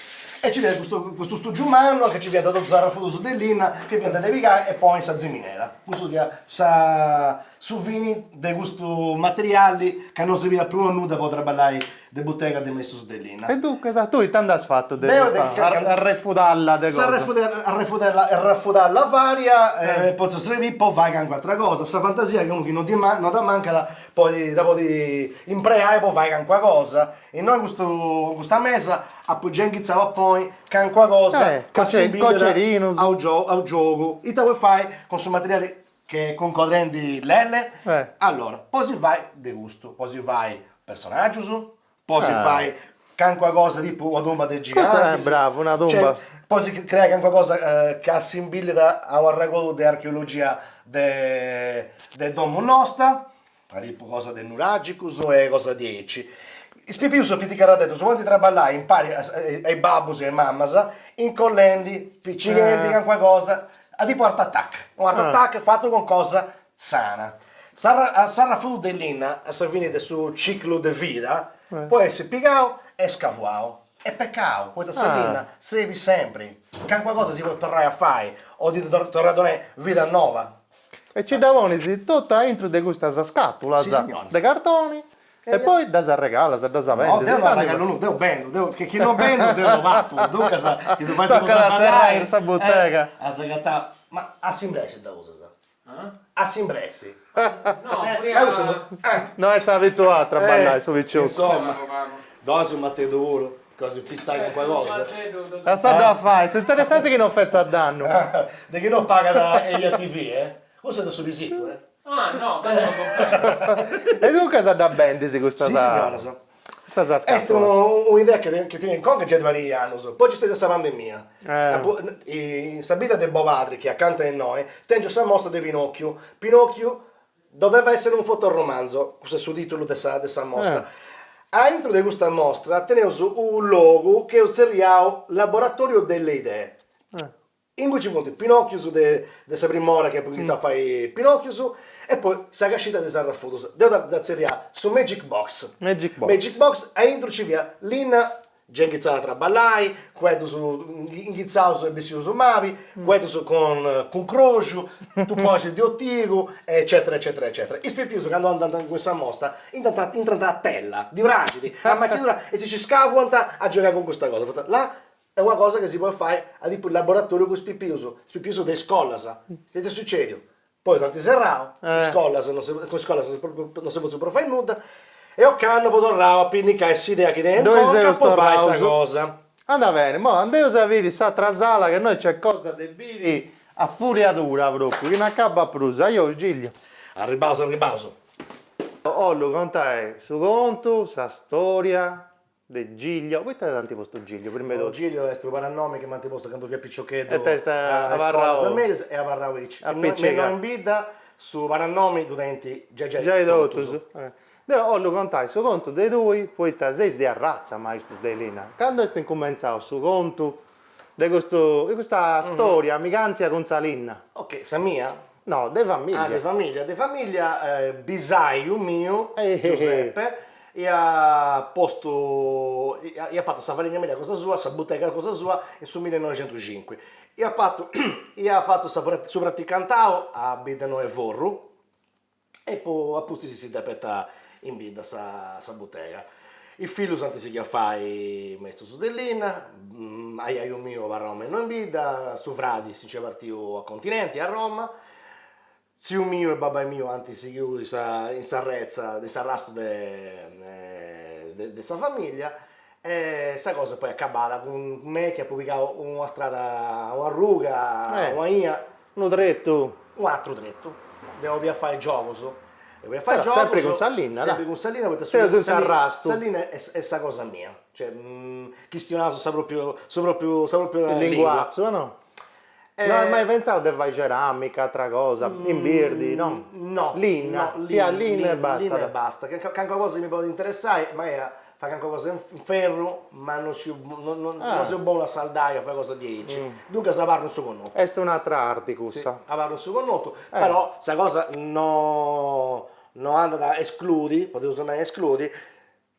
E ci fiat custu custu stugiu mannu a ca ci fiant totus is arrefudus de linna chi fiant de pigai e ponni in sa ziminera. Custu fiat sa su fini de custu materiali ca no srebiat prus a nudda po traballai de butega de maistus de linna. E duncas tui ita nd'as fatu de custa arrefudalla de cosa? S'arrefudalla arrefudalla varia potzu srebiri po fai calincuna atra cosa, sa fantasia chi unu chi no ddi no dd'amancat podit dda podit impreai po fai calincuna cosa. Innoi custu custa mesa apu giai inghitzau a ponni calincuna cosa ca assimbillat a u giogu. Ita podis fai cun su materiali che cuncodrendi Lele? Allora, podis fai de custu, podis fai personaggius, podis fai calincuna cosa tipu una tumba de gigantis. Bravu, una tumba. Podis creai calincuna cosa ca assimbillat a u' arregodu de archeologia de de domu nosta. Tipu cosa de nuragicus e cosa diaici. Is pipius piticarradeddus podint traballai impari a is babbus e a is mamas incollendi, picighendi calincuna cosa, a tipu art attack, unu art attack fatu cun cosa sana. S'arrafudu de linna a sa fini de su ciclu de vida podit essi pigau e scavuau. Est pecau, poita sa linna srebit sempri, calincuna cosa si podit torrai a fai o ddi torrai a donai vida noba. E ci dda ponis totu aintru de custas scatulas de cartoni e poi ddas arregalas, ddas bendis. No, deu no arregalu nudda, deu bendu, deu, chi chi no bendu deu no patu, duncas chi ddu fais po Tocat a serrai in sa butega. As agatau, ma a s'imbressi dda usas? A s'imbressi. No, prima No est abituau a traballai su piciocu. Insomma, donas su mateddu puru. Cosa pistai calincuna cosa. Lassa-ddu a fai, su interessanti chi non fetzat dannu. De chi no pagat Eja TV, eh? Custu est de su pisitu, eh? Ah no, tantu non cumprendo. E duncas dda bendis custas. Si signoras. Custas scatulas. Est un'idea chi tenia in conca giai de pariga annus, poi nc'est stetia sa pandemia. In sa bidda de Bobatri, chi est acanta de innoi, tengiu sa mostra de Pinocchiu. Pinocchiu Doveva essere un fotoromanzo, custu est su titulu de sa de sa mostra. Aintru de custa mostra teneus unu logu chi eus tzerriau Laboratorio delle idee, ingui ci funt Pinocchius de de sa prima ora chi apu inghitzau a fai Pinocchius e poi sa cascita de is arrefudus, deu dda tzerrià su Magic Box. Magic Box. Magic Box, aintru ci fiat linna Giai inghitzat a traballai, cueddus inghitzaus e bessius mabi, cueddus cun cun croxu, tuponis de otigu, eccetera eccetera eccetera. Is pipius candu andant in sa mostra intrant intrant a tella, ddi praxit, a machidura e si nci scavuant a giogai cun custa cosa, poita là est una cosa chi si podit fai a tipu laboratoriu cun is pipius, is pipius de is scolas, ita est sucediu Poi s'ant serrau, is scolas non si cun is scolas non si potziu prus fai nudda, e ocannu apu torrau a pinnicai s'idea chi tenia in conca po fai sa cosa. Andat beni, mo andeus a biri s'atra sala ca innoi nc'est cosa de biri a furiadura propriu, chi no acabat prus. Ajò Giglio. Arribbaus, arribbaus. 'Ollu contai su contu, sa storia De Giglio, poita t'ant postu Giglio prima 'e totu? Giglio est unu parannomi chi m'ant postu candu fia piciocheddu E t'est a abarrau iscolas medias e abarrau aici. Apicigau. Innoi in bidda su parannomi ddu tenint giai giai Giai totus. Deu 'ollu contai su contu de tui poita seis de arratza maistus de linna. Candu est incumentzau su contu de custu de custa storia amigantzia cun sa linna? Ok, sa mia? No, de familia. Ah, de familia, de familia bisaju miu, Giuseppe, iat postu, iat fatu sa falegnameria cosa sua, sa butega cosa sua in su millinoixentucincu. Iat fatu iat fatu su praticantau a Biddanoa 'e Forru e poi a pustis si dd'at aperta in bidda sa sa butega. Is fillus ant sighiu a fai maistus de linna, ajaju miu abarrau me innoi in bidda, su fradi si nc'est partiu a continenti, a Roma, Tziu miu e babbai miu ant sighiu in sa in s'arretza, in s'arrastu de de sa familia e sa cosa poi est acabada cun mei chi apu pigau una strada, una ruga, una 'ia. Unu tretu. U' atru tretu. Deu 'olia fai giogus. Deu 'olia fai giogus. Sempri cun sa linna, Sempri cun sa linna poita Seus in s'arrastu. Sa linna est sa cosa mia. Cioè chistionaus sa propriu su propriu sa propriu lingua. Linguatzu, no? No as mai pentzau de fai ceramica, atra cosa, imbirdi, no? No. Linna, fiat linna e bastat. Linna e bastat. Calincuna cosa chi mi podit interessai, ma est a fai calincuna cosa in ferru, ma non sciu, non seu bonu a saldai o fai cosa diaici. Duncas abarru in su connotu. Est un'atra arti cussa. Abarru in su connotu, però sa cosa no no andat a escludi, podeus nai escludi,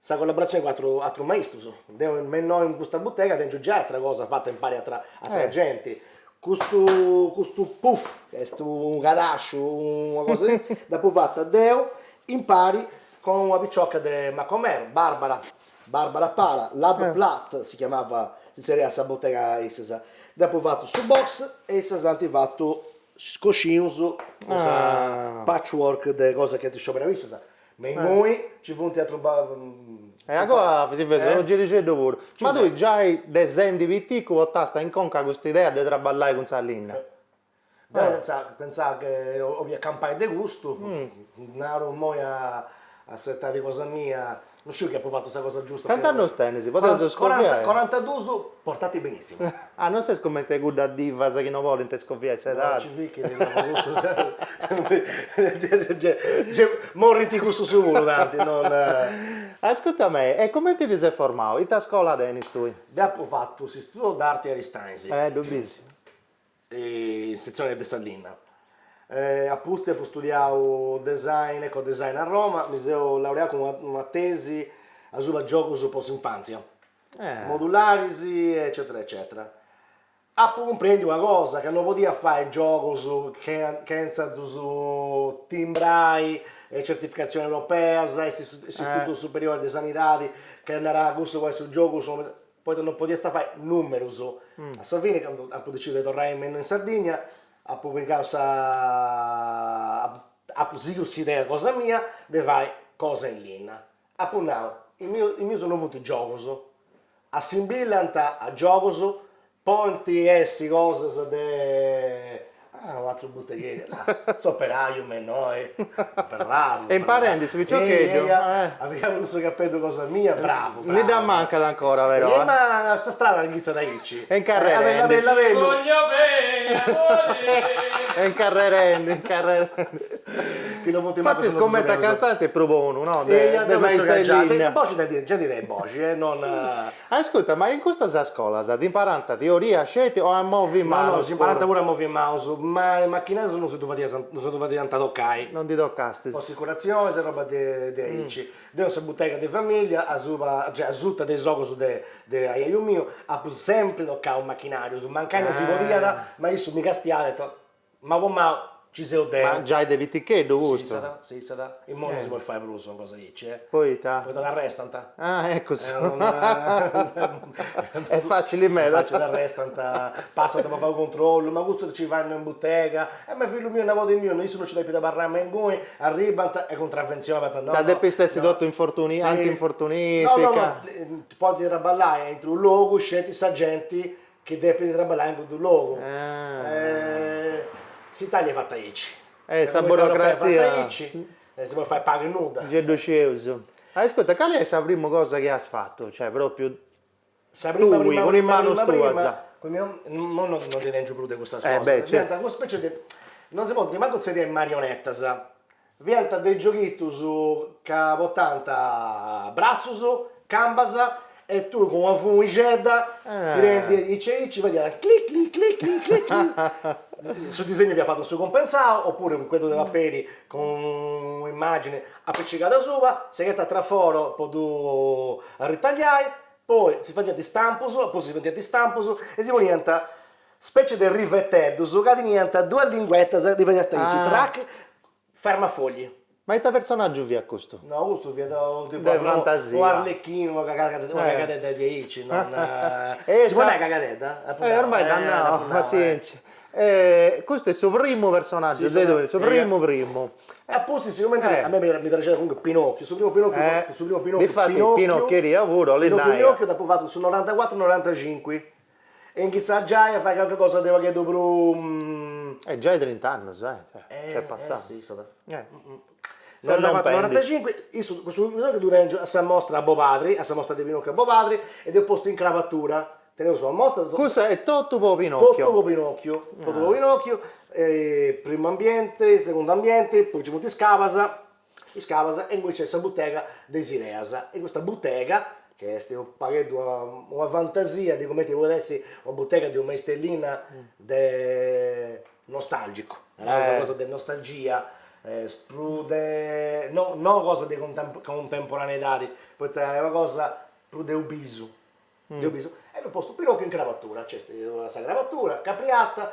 Sa collaboratzioni cun atru atrus maistus, deu me innoi in custa butega tengiu giai atra cosa fata impari a atra atra genti, custu custu puff est unu cadasciu una cosa aici, dd'apu fata deu impari cun una picioca de Macomer, Barbara, Barbara Pala, Lab Plat si chiamava, si zerriat sa butega issas, deu apu fatu su box e issas ant fatu is coscinus cun sa patchwork de cosa chi ant scioberau issas Me immoi ci funt atrus E agoa si feus unu girixeddu puru. Ma tui giai de sendi piticu portasta in conca custa idea de traballai cun sa linna? Deu pentzà pentzà che 'olia campai de custu, naru immoi a s'etadi cosa mia, no sciu chi apu fatu sa cosa giusta. Cant'annus tenis? Podeus scoviai? Corantadus portati benissimo. Ah non ses cumenti cuddas divas chi no bolint scoviai s'edadi? No, ci fichit, no, cussu morrint cussus puru tanti, non. Ascurta mei, e cumenti ti ses formau? Ita scola tenis tui? Deu apu fatu s'istituto d'arte Aristanis. Eh, ddu bisi. In setzione de sa linna. A pustis apu studiau design, eco design a Roma, mi seu laureau cun una tesi asuba giogus po s'infantzia. Modularis eccetera eccetera. Apu cumprendiu una cosa, ca no podia fai giogus chentza ddus timbrai e certificatzioni europeas e s'istitutu superiori de sanidadi ca narat cussu po essi giogu poita no podiast fai numerus. A sa fini candu apu decidiu de torrai me in Sardigna apu pigau sa apu sighiu s'idea cosa mia de fai cosa in linna Apu nau, is mius no funt giogus, assimbillant a giogus, podint essi cosas de, ah u' atru butegheri, s'operaiu me innoi, bravu. E imparendi su piciocheddu. Aviat cussu capeddu cosa mia, bravu, bravu. Ndi dd'ammancat ancora però. E ma sa strada inghitzat aici. E incarrerendi. A bellu a bellu. Voglio bene amore. E incarrerendi, incarrerendi. Chi no funt Fortzis cumenti a cantanti est prus bonu, no? De de maista 'e linna. Boxi tenit, gei ndi tenit boxi, eh, non. Ascurta, ma in custas scolas ti imparant teoria sceti o a movi is manus puru? No, no, si imparant puru a movi is manus, ma is machinarius non si ddu fadiant, non si ddu fadiant tocai. Non ndi tocastis. Po assicuratzionis e roba de de aici. Deu in sa butega de familia, asuba, cioè asuta de is ogus de de aiaiu miu, apu sempri tocau machinarius, mancai non si podiat, ma issu mi castiat e Mau po mau ci seu deu. Ma giai de piticheddu custu? Sissat, sissat. Immoi non si podit fai prus una cosa aici, eh. Poita? Poita t'arrestant. Ah, eccu. Est facili meda. Facili, t'arrestant, passant po fai u' controllu, ma custu ci fanno in butega, e ma fillu miu, nabodi miu, issu non ci depit abarrai me inguni, arribant e contravvenzioni, no no. Ta depist essi totu infortuni, antinfortunistica. No, no, no, podit traballai aintru u' logu sceti sa genti Chi depit traballai in cuddu logu. S'Italia est fata aici. Eh, sa burocrazia. Est fata aici, e si podit fai pagu e nudda. Gei ddu scieus. Ascurta, cali est sa primu cosa chi as fatu? Cioè, propriu Sa prima tui, prima cun is prima manus prima tuas. prima, cun is no no ndi tengiu prus de custas Eh, cosas. beh, certu. Fiant una specie de, non si podint mancu tzerriai marionettas, fiant dei gioghitus ca portant bratzus, cambas e tui cun una funixedda tirendi aici aici fadiat cli cli cli cli cli cli. Su disegnu fiat fatu in su compensau oppure cun cueddu de paperi cun un'immagini apicigada asuba, si ghetat traforo po ddu ritagliai, poi si fadiant is stampus, a pustis si fadiant is stampus e si poniant Specie de riveteddus ca teniant duas linguetas ddi fadiast aici, trac, fermafogli. Ma ita personaggiu fiat custu? No, custu fiat tipu De fantasia. U arlecchinu, una cagadedda di aici, non. Si podit nai cagadedda? Eh ormai dd'at nau, passienzia. Custu est su primu personaggiu de tui, su primu primu. E a pustis, sigumenti a mei mi praxiat comunque Pinocchio, su primu Pinocchio, su primu Pinocchio, Difati Pinocchieria puru, 'olit nai. Pinocchio Pinocchio dd'apu fatu in su norantacuatru norantacincu E inghitzat giai a fai calchi cosa de u' pagheddu prus. E giai trint'annus, eh, nc'est passau. Eh si, stat. Norantacincu, issu, custu Pinocchio ddu tengiu a sa mostra a Bobatri, a sa mostra de Pinocchio a Bobatri, e dd'eus postu in crabatura. Teneus una mostra. Cussa est totu po Pinocchio. Totu po Pinocchio, totu po Pinocchio, primu ambiente, segundu ambiente, poi nci funt is cavas, is cavas e inguni nc'est sa butega de is ideas e custa butega, chi est u' pagheddu una fantasia de cumenti podit essi una butega de unu maistu 'e linna de nostalgicu, naraus una cosa de nostalgia. Est prus de, no no cosa de contemporaneidadi, poita est una cosa prus de u' bisu, de u' bisu, e dd'apu postu Pinocchio in crabatura, nc'est sa crabatura, capriata,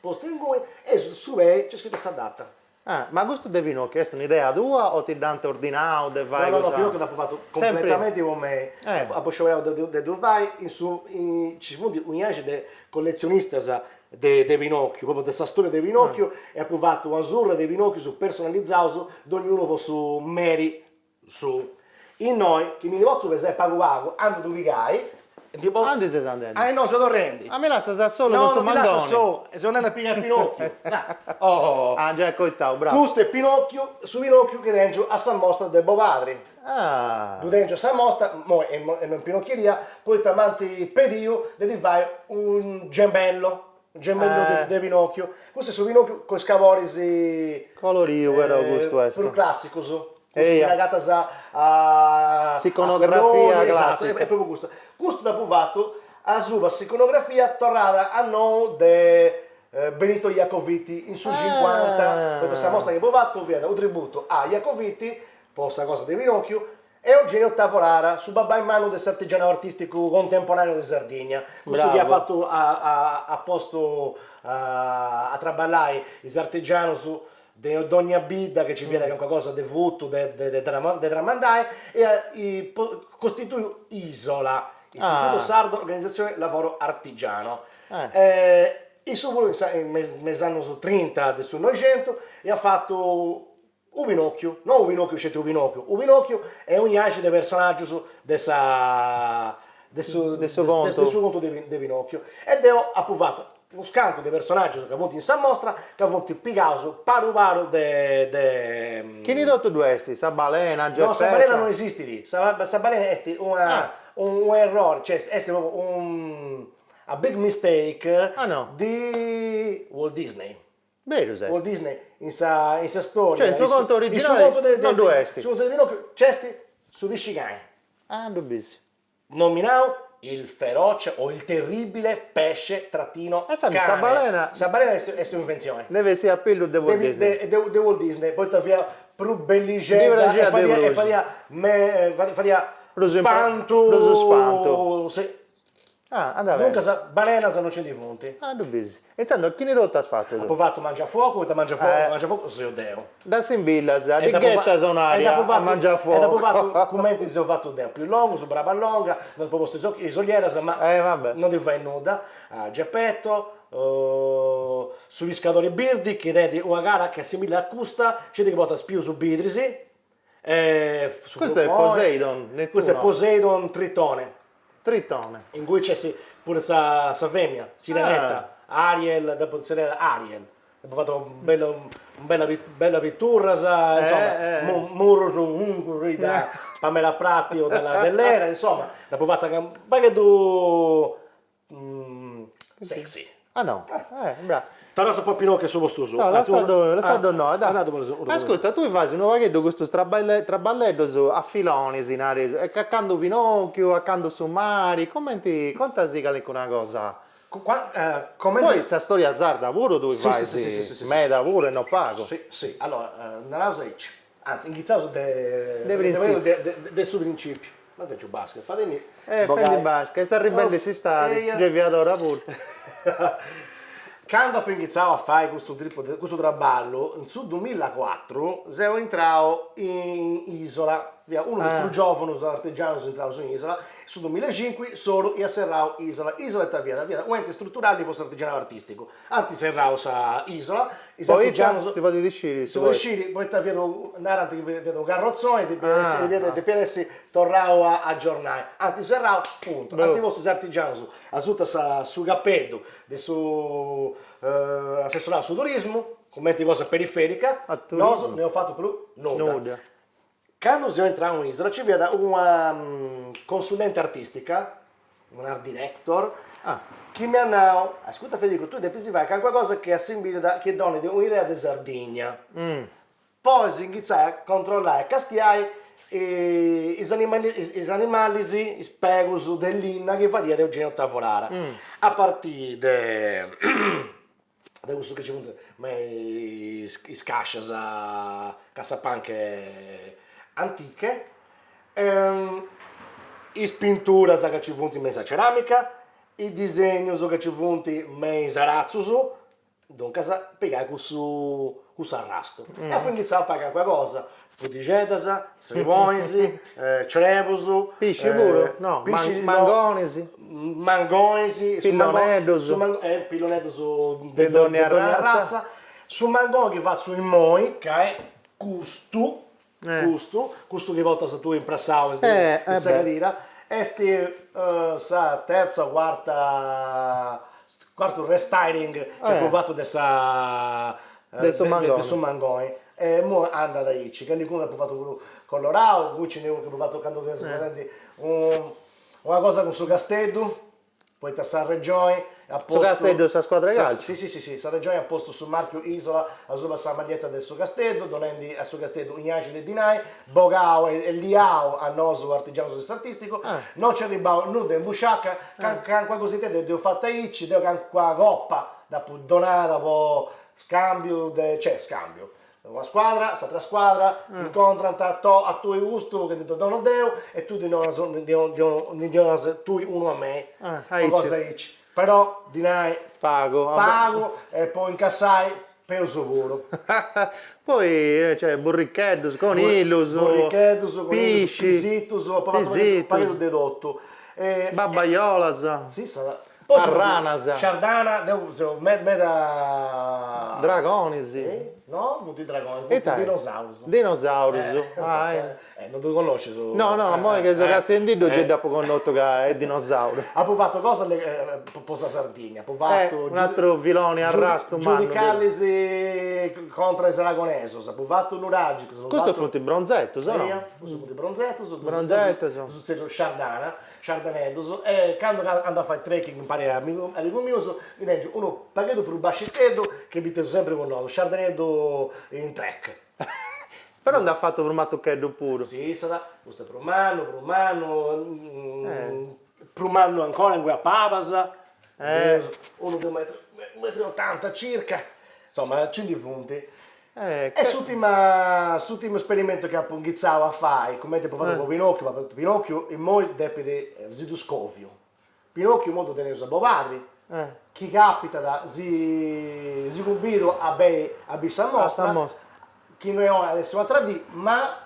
postu inguni e su pei nc'est scrita sa data. Ah, ma custu de Pinocchio est un'idea tua o ti dd'ant ordinau de fai No, no, no, Pinocchio dd'apu fatu completamenti po mei, apu scioberau de ddu fai in su, nci funt u' iaxi de collezionistas de de Pinocchiu, propriu de sa storia de Pinocchiu e apu fatu una surra de Pinocchius personalizaus dognunu po su meri suu. Innoi, chi mi ndi potzu pesai pagu pagu, andu a ddu pigai e ndi po. Andi ses andendi? Ah no, seu torrendi. Ah mi lassas a solu cun su mandoni? No, non ti lassu a solu, seu andendi a pigai Pinocchiu. Oh. Ah già est coitau, bravu. Custu est Pinocchiu, su Pinocchiu chi tengiu a sa mostra de Bobatri. Ah. Ddu tengiu a sa mostra, immoi est in pinocchieria, poita m'ant pediu de ddi fai un gemello, un gemello de Pinocchiu. Custu est su Pinocchiu cun is caboris Coloriu però custu est. Prus classicus, cussus chi agatas a S'iconografia classica. Est propriu custa. Custu dd'apu fatu asuba s'iconografia torrada a nou de Benito Jacovitti in su cincuanta, poita sa mostra chi apu fatu fiat unu tributu a Jacovitti Po sa cosa de Pinocchiu, Eugenio Tavolara, su babbai mannu de s'artigianau artisticu contemporaneu de Sardigna, cussu chi at fatu at postu a traballai is artigianus de dogna bidda chi nci fiat calincuna cosa de futu de tramandai e at costituiu Isola, Istituto Sardo Organizzazione Lavoro Artigiano. Issu puru me is annus trinta de su noixentu iat fatu U Pinocchiu, no u Pinocchiu sceti u Pinocchiu, u Pinocchiu e unu iaxi de personaggius de sa de su de su contu de su contu de Pinocchiu e deu apu fatu unus cantu de personaggius ca funt in sa mostra ca funt pigaus paru paru de de Chini totu ddu est? Sa balena, Geppetto? No sa balena no esistit, sa sa balena est una u errori, cioè est propriu un a big mistake di Walt Disney Berus est. Walt Disney in sa in sa storia. Cioè in su contu originali non ddu est. In su contu de Pinocchio nc'est su piscicani. Ah ddu bis. Nominau il feroce o il terribile pesce trattino cane. Sa balena. Sa balena est un'inventzioni. Nd'est bessia a pillu de Walt Disney. De Walt Disney, poita fiat prus bellixedda e fadiat me fadiat spantu. Prus spantu. Si. Ah, andat beni. Duncas, balenas non nci ndi funt. Ah, ddu bis. E intzandus, chini totu as fatu tui? Apu fatu Mangiafuoco, poita Mangiafuoco, Mangiafuoco seu deu. Dd'assimbillas, ddi ghetas un'aria a Mangiafuoco. E dd'apu fatu cumenti seu fatu deu, pius longu, su braba longa, no apu postu is ollieras, ma non ndi fait nudda. Geppetto, su piscadori birdi chi tenit una cara chi assimbillat a custa, sceti chi portat pius bidris. Custu est Poseidon, Nettuno. Custu est Poseidon Tritone. Tritone. Ingui nc'est puru sa sa femina, Sirenetta, Ariel, dd'apu tzerriada Ariel, dd'apu fatu una bella una bella bella piturras, insoma, murrus così da Pamela Prati o della Dellera, insoma, dd'apu fata u' pagheddu Sexy. Ah no, eh, bravo. Torraus po Pinocchio a su postu suu. No, lassaddu, lassaddu innoi, dai. Ascurta, tui fais unu pagheddu custus traballeddus a filonis, nareus, e a candu Pinocchiu, a candu su mari, cumenti, contasi calincuna cosa. Poi sa storia sarda puru tui fais, meda puru e no pagu. Si, si, allora, naraus aici, anzi, inghitzaus de de su principiu. Ma tèngiu basca, fademi Eh, fendi basca, est arribendi s'istadi, gei fiat ora puru. Candu apu inghitzau a fai custu tipu de, custu traballu, in su dumillacuatru, seu intrau in Isola, fia unu de is prus giovunus artigianus intraus in Isola, in su dumillacincu Soru iat serrau Isola, Isola ita fiat, fiat u' enti struturali po s'artigianau artisticu, Ant serrau sa isola, is artigianus. Poita? Si podit sciri su poita? Si podit sciri poita fiat unu, narant chi fiat unu carrotzoni, depiat essi torrau a agiornai. Ant serrau, puntu. Ant postu is artigianus asuta sa su capeddu de su assessorau a su turismu, cumenti cosa periferica, nosu no eus fatu prus nudda. Candu seu intrau in isola nci fiat una consulente artistica, un'art director, chi m'iat nau, ascurta Federico, tui depis fai calincuna cosa chi assimbillat, chi donit un'idea de Sardigna. Podis inghitzai a controllai, a castiai is is animalis, is pegus de linna chi fadiat Eugenio Tavolara, a partiri de. De cussu chi ci funt me is cascias cassapanche antiche, is pinturas ca ci funt me in sa ceramica, is disegnus ca ci funt me is aratzus, duncas pigai cussu cussu arrastu. E apu inghitzau a fai calincuna cosa, puddixeddas, sribonis, crebus. Pisci puru? No, mangonis. Mangonis. Pilloneddus. Pilloneddus de dònnia arratza. Su mangoni chi fatzu immoi, ca est custu, custu, custu chi portas tui imprassau in sa cadira, est sa terza o cuarta, cuartu restyling chi apu fatu de sa De su mangoni. De su mangoni. E immoi andat aici, calincunu apu fatu puru colorau, cui nci nd'est unu chi apu fatu candu fiaus fadendi una cosa cun su Casteddu, poita sa Regioni at postu. Su Casteddu sa scuadra 'e calciu? Si si si si, sa Regioni at postu su marchiu Isola asuba sa maglietta de su Casteddu, donendi a su Casteddu un'axi de dinai, bogau e liau a nosu artigianus de s'artisticu, no nc'est arribau nudda in busciaca, calincuna cositedda dd'eus fata aici, deu calincuna coppa dd'apu donada po Scambiu de, cioè scambiu, una squadra, s'atra squadra, si incontrant, to a tui custu chi ti ddu dono deu e tui ddi donas ndi donas tui unu a mei, una cosa aici, però dinai pagu pagu e po incassai peus puru. Poi cioè burricheddus, conillus, burricheddus, conillus, pisitus, apu fatu unu pagheddu de totu. Babbaiolas. Si sa Marranas. Shardana, deu seu meda. Dragonis. No, funt dragonis, funt dinosaurus. Dinosaurus, ah. Eh, non ddu connoscis? No, no, immoi chi seu castiendiddu gei dd'apu connotu ca est dinosauru. Apu fatu cosas po sa Sardigna, apu fatu. Un'aturu filoni arrastu mannu. Giudicalis contra is aragonesus, apu fatu nuragicus. Custus funt bronzetus, o no? Custus funt bronzetus. Bronzetus. Ddus zerriu Shardana. Sciardaneddus, e candu andu a fai trekking impari a amigus mius, ndi tengiu unu pagheddu prus basciteddu chi biteus sempri cun nosu, Sciardaneddu in trek. Però nd'at fatu prus matucheddu puru. Si, issat, custu est prus mannu, prus mannu, prus mannu ancora ingui a pabas, unu de u metru, u metru e otanta circa, insoma nci ndi funt. E s'ùrtima s'ùrtimu esperimentu chi apu inghitzau a fai, cumenti apu fatu po Pinocchiu, ma Pinocchiu immoi depit si ddu scoviu. Pinocchiu immoi ddu teneus a Bobadri, chi capitat si si cumbidu a benni a bì sa mostra, chi no est oi at essi un'atra dì, ma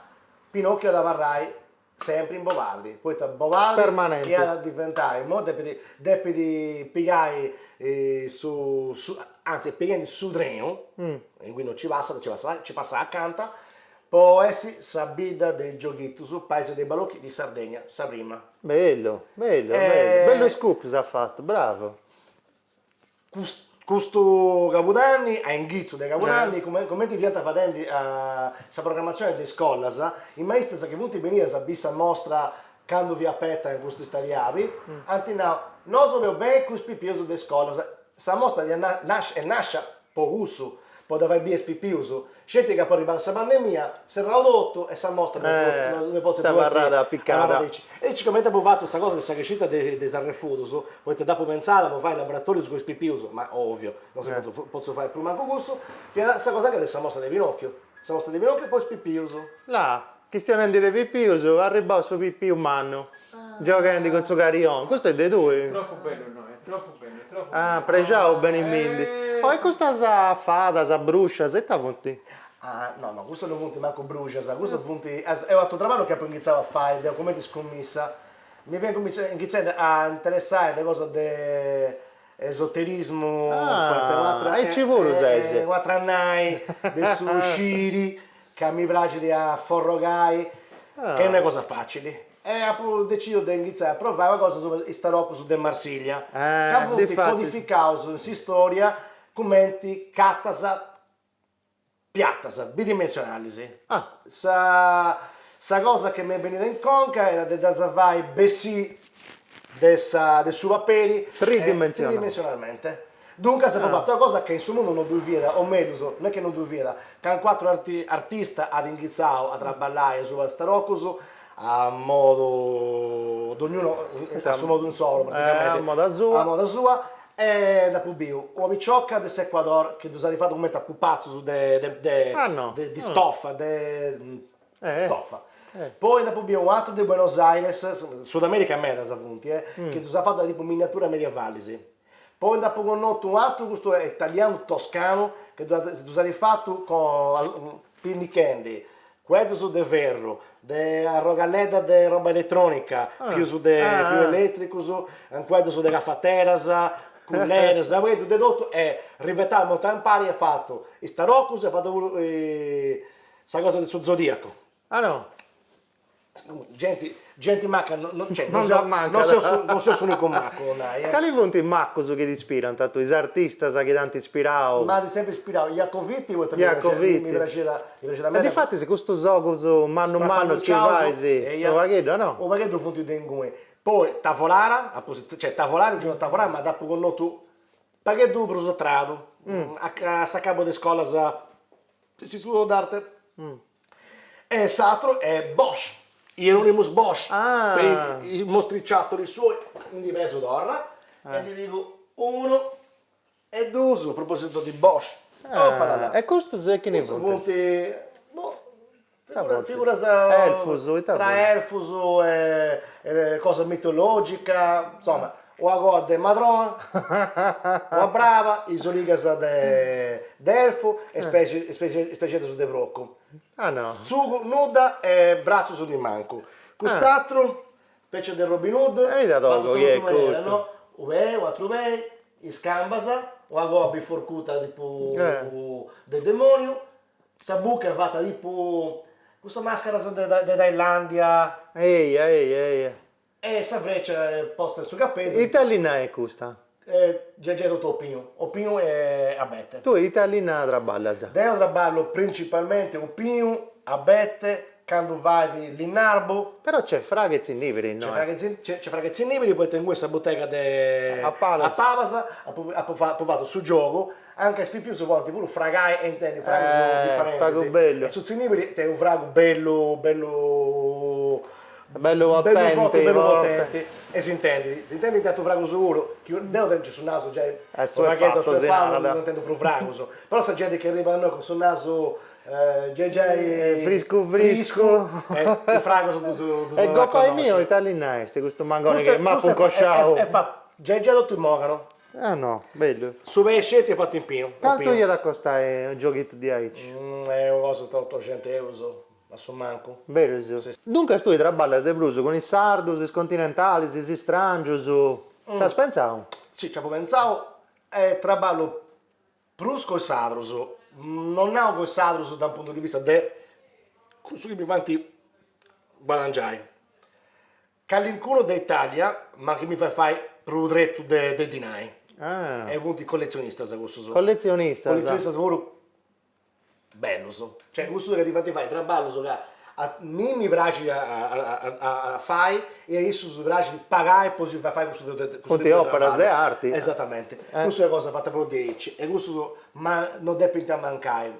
Pinocchiu at abarrai Sempri in Bobadri, poita Bobadri Permanenti. iat a diventai, immoi depit depit pigai su su anzi est pighendi su trenu, ingui non ci passat, ci passat ci passat acanta, po essi sa bidda de is gioghitus, paese dei balocchi di Sardegna, sa prima. Bellu, bellu, bellu, bellu scoop s'at fatu, bravu. Custu cabudanni, a inghitzu de cabudanni, cumenti fiant fadendi sa programmatzioni de is scollas, is maistas chi funt benidas a bì sa mostra candu fiat aperta in custu istadiabi, ant nau, nosu 'oleus benni cun is pipius de is scollas. Sa mostra fiat est nascia po cussu, po dda fai bì a is pipius, Sceti ca poi arribada sa pandemia, serrau totu e sa mostra no est potzia prus essi apicada. E aici cumenti apu fatu sa cosa de sa crescita de is arrefudus, poita dd'apu pentzada po fai laboratorius cun is pipius, ma ovviu, no si potzu fai prus mancu cussu, fiat sa cosa anche de sa mostra de Pinocchiu, sa mostra de Pinocchiu po is pipius. Là, chistionendi de pipius, arribau su pipiu mannu, gioghendi cun su carioni, custu est de tui? Tropu bellu no, est tropu bellu, est tropu bellu. Ah, prexau benimindi. Oh, e custas fadas, bruscias, ita funt? Ah, no, no, custas no funt mancu bruscias, custas funt, est u' atru traballu chi apu inghitzau a fai deu cumenti scummissa, mi fia inghitzende a interessai de cosas de esoterismu, Ah, aici puru ses. U' atra nai de su sciri ca mi praxit a forrogai, ca non est cosa facili. E apu decidiu de inghitzai a provai una cosa subra is tarocus de Marsiglia, ca funt codificaus in s'istoria cumenti catas piatas, bidimensionalis. Sa sa cosa chi m'est benida in conca era de ddas fai bessì de sa de su paperi tridimensionalmente. Duncas apu fatu una cosa ca in su mundu non ddui fiat, o mellus, no est chi non ddui fiat, calincunu atru artista at inghitzau a traballai asuba de is tarocus a modu, dognunu a su modu insoru praticamenti, a moda sua, a moda sua. E nd'apu biu una picioca de s'Ecuador chi ddus at fatu cumenti a pupatzus de de de Ah no. de stoffa de stoffa. Poi nd'apu biu u' atru de Buenos Aires, Sud America medas funt eh, chi ddus at fatu tipu miniaturas medievalis. Poi nd'apu connotu u' atru, custu est italianu toscanu, chi ddus at fatu con pinnichendi cueddus de ferru, de arrogalleddas de roba eletronica, fius de fius eletricus, cueddus de cafateras, culleras, cueddus de totu e rivettau amontau impari at fatu is tarocus e at fatu puru sa cosa de su zodiacu. Ah no? Genti, genti macca no cioè non seu non seu su non seu s'unicu maccu po nai eh. Cali funt is maccus chi t'ispirant a tui, is artistas chi t'ant ispirau? M'at sempri ispirau Jacovitti poita mi praxiat mi praxiat mi praxiat meda. E difatis custus ogus mannu mannus chi fais, unu pagheddu o no? Unu pagheddu funt de inguni. Poi Tavolara, cioè Tavolara, Eugenio Tavolara, ma dd'apu connotu pagheddu prus a tradu, a s'acabu de iscolas de s'istituto d'arte. E s'atru est Bosch, Hieronymus Bosch, per i mostriciattoli suoi, ndi pesu torra e ndi pigu unu e duus, a propositu di Bosch, opalala. E custus e chini funt? Custus funt, boh, figuras Elfus, ita funt? Tra elfus e cosa mitologica, insoma, Una coa de madrona, una braba, is origas de elfu e is peixeddus de procu. Ah no. Tzugu nudda e bratzus nimancu. Cust'atru, specie de Robin Hood, E ita togu chi est custu. No, u' pei, u' atru pei, is cambas, una coa biforcuta tipu de demoniu, sa buca est fata tipu cussas mascaras de Thailandia. Eia eia eia. E sa freccia posta in su capeddu. Ita linna est custa? Giai giai totu opinu, opinu e abete. Tui ita linna traballas? Deu traballu principalmente opinu, abete, candu fait linnarbu. Però c'est fragu 'e tzinnibiri innoi. C'est fragu 'e tzinnibiri poita ingui sa butega de A palas. A palas, apu apu fatu su giogu, anca is pipius podint puru fragai e intendi fragus diferentis. Fragu bellu. E su tzinnibiri tenit unu fragu bellu bellu Bellu potenti, bellu bellu potenti e s'intendit, s'intendit atru fragus puru, chi deu tengiu su nasu giai u' pagheddu assuefau, non intendu prus fragus, però sa genti chi arribat a innoi cun su nasu giai giai friscu friscu is fragus ddus E gopai miu ita linna est custu mangoni chi m'apu incosciau. Est fatu giai giai totu in mogano. Ah no, bellu. Su pei sceti est fatu in pinu. Cantu iat a costai unu gioghitu diaici? Est una cosa tra otoxentu eurus A su mancu. Berus. Duncas tui traballas de prus cun is sardus, is continentalis, is istràngius. Nci as pentzau? Si, nci apu pentzau e traballu prus cun is sadrus. Non nau cun is sadrus da un puntu di vista de cussu chi mi faint guadangiai. Calincunu de Italia, ma chi mi fait fai prus tretu de dinai. E funt collezionistas cussus. Collezionistas. Collezionistas puru bellus, cioè cussus ca ti faint fai traballus ca a mimi praxit a fai e a issus praxit pagai po si fai fai cussu tipu de Funt operas de arti. Esatamenti, cussu est cosa fata prus diaici e cussus ma no depint amancai,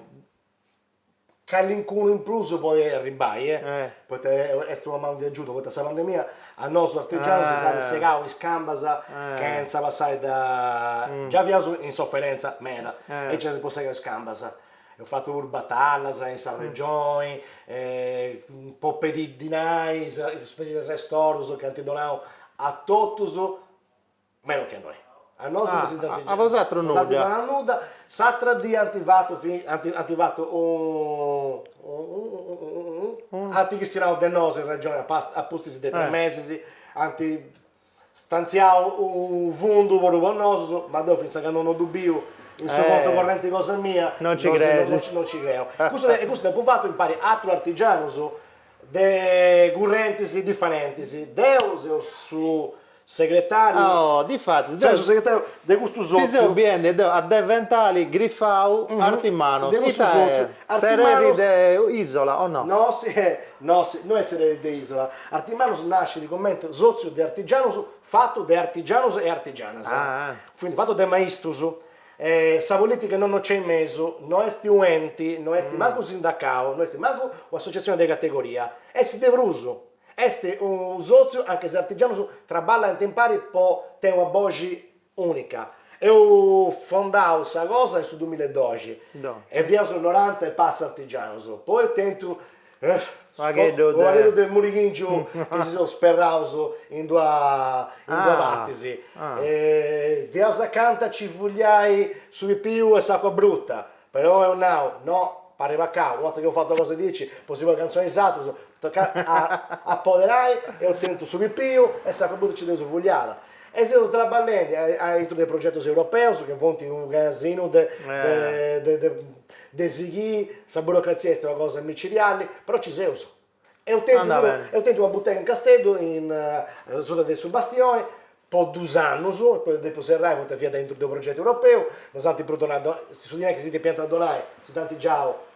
calincunu in prus podit arribbai eh, poita est una manu de agiudu, poita sa pandemia a nosu artigianus s'at segau is cambas chentza passai da, già fiaus in sofferenza meda e aici s'at segau is cambas. Eus fatu puru batallas in sa Regioni po pediri dinai, is restorus chi ant donau a totus meno che a noi. A nosu non si dd'ant A bosatrus nudda. Non s'ant donau nudda. S'atra dì ant fatu ant fatu u ant chistionau de nosu in Regioni a pustis de tres mesis, ant stantziau unu fundu puru po nosus, ma deu fintzas candu no ddu biu in su contu correnti cosa mia non ci creis. Non ci creu. Custu e custu dd'apu fatu impari a atrus artigianus de currentis diferentis. Deu seu su Segretariu. Oh, difatis, deu. Seu su segretariu de custu sotziu. Ti seu biendi deu a deventali grifau Artimanos. De custu sotziu. S'eredi de Isola o no? No, si, no, si, no est s'eredi de Isola. Artimanos nascit comente sotziu de artigianus fatu de artigianus e artigianas. Quindi fatu de maistus. Sa politica no nc'est in mesu, no est u' enti, no est mancu sindacau, no est mancu u'associatzioni de categoria, est de prus. Est unu sotziu anca is artigianus traballant impari po tenni una boxi unica. Eus fondau sa cosa in su dumillaedoxi e fiaus noranta e passa artigianus, poi eus tentu unu pagheddu de murighingiu chi si seus sperraus in duas in duas partis e fiaus acanta a ci fuliai su pipiu e s'acua bruta, però eus nau, no, parit pacau, una 'orta chi eus fatu una cosa diaici po si ponni cantzoni is atrus, tocat a apoderai, eus tentu su pipiu e s'acua bruta ci dd'eus fuliada E seus traballendi aintru de progetus europeus chi funt unu casinu de de sighiri, sa burocratzia est una cosa micidiali, però ci seus. Eus tentu puru, eus tentu una butega in Casteddu in suta de su Bastioni po dus annus, poi eus depiu serrai poita fiat aintru de unu progetu europeu, no s'ant prus donau, su dinai chi si depiant donai si dd'ant giau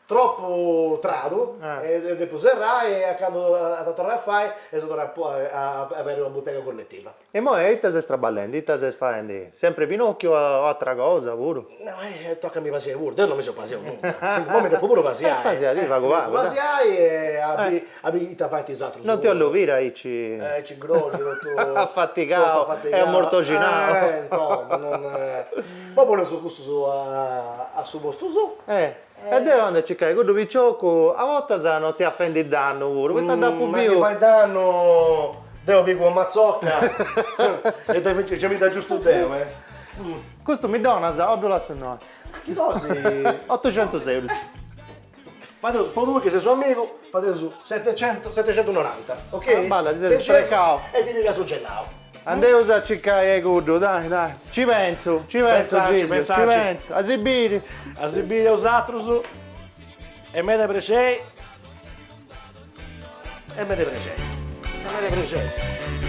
Tropu tradu e depu serrai e a candu at a torrai a fai eus a torrai a aberri una butega colletiva. E imoi a ita ses traballendi, ita ses faendi? Sempri Pinocchio o atra cosa puru? No, tocat a mi pasiai puru, deu non mi seu pasiau nudda, quindi imoi mi depu puru pasiai. Pasiadì pagu pagu. Mi depu pasiai e a biri a biri ita faint is atrus puru. Non ti 'ollu biri aici. Aici grogu totu. Afatigau e amortoxinau. Insoma non. Poi poneus cussus a su postu suu. E deu andu a circai cuddu piciocu, a bortas non siat fendi dannu puru, poita dd'apu biu. Ma chi fait dannu deu pigu una matzocca e gei mi dd'agiustu deu eh. Custu mi donas o ddu lassu innoi? Ma chi dosi? Otocentus eurus. Fadeus po tui chi ses u' amigu, fadeus setecentus, setecentunoranta, ok? Ah balla, ti ses sprecau. E ti pigas su gelau. Andeus a circai 'e cuddu, dai, dai. Ci pentzu, ci pentzu Gilio, ci pentzu. A si biri. A si biri a 'osatrus e meda prexei. E meda prexei. E meda prexei.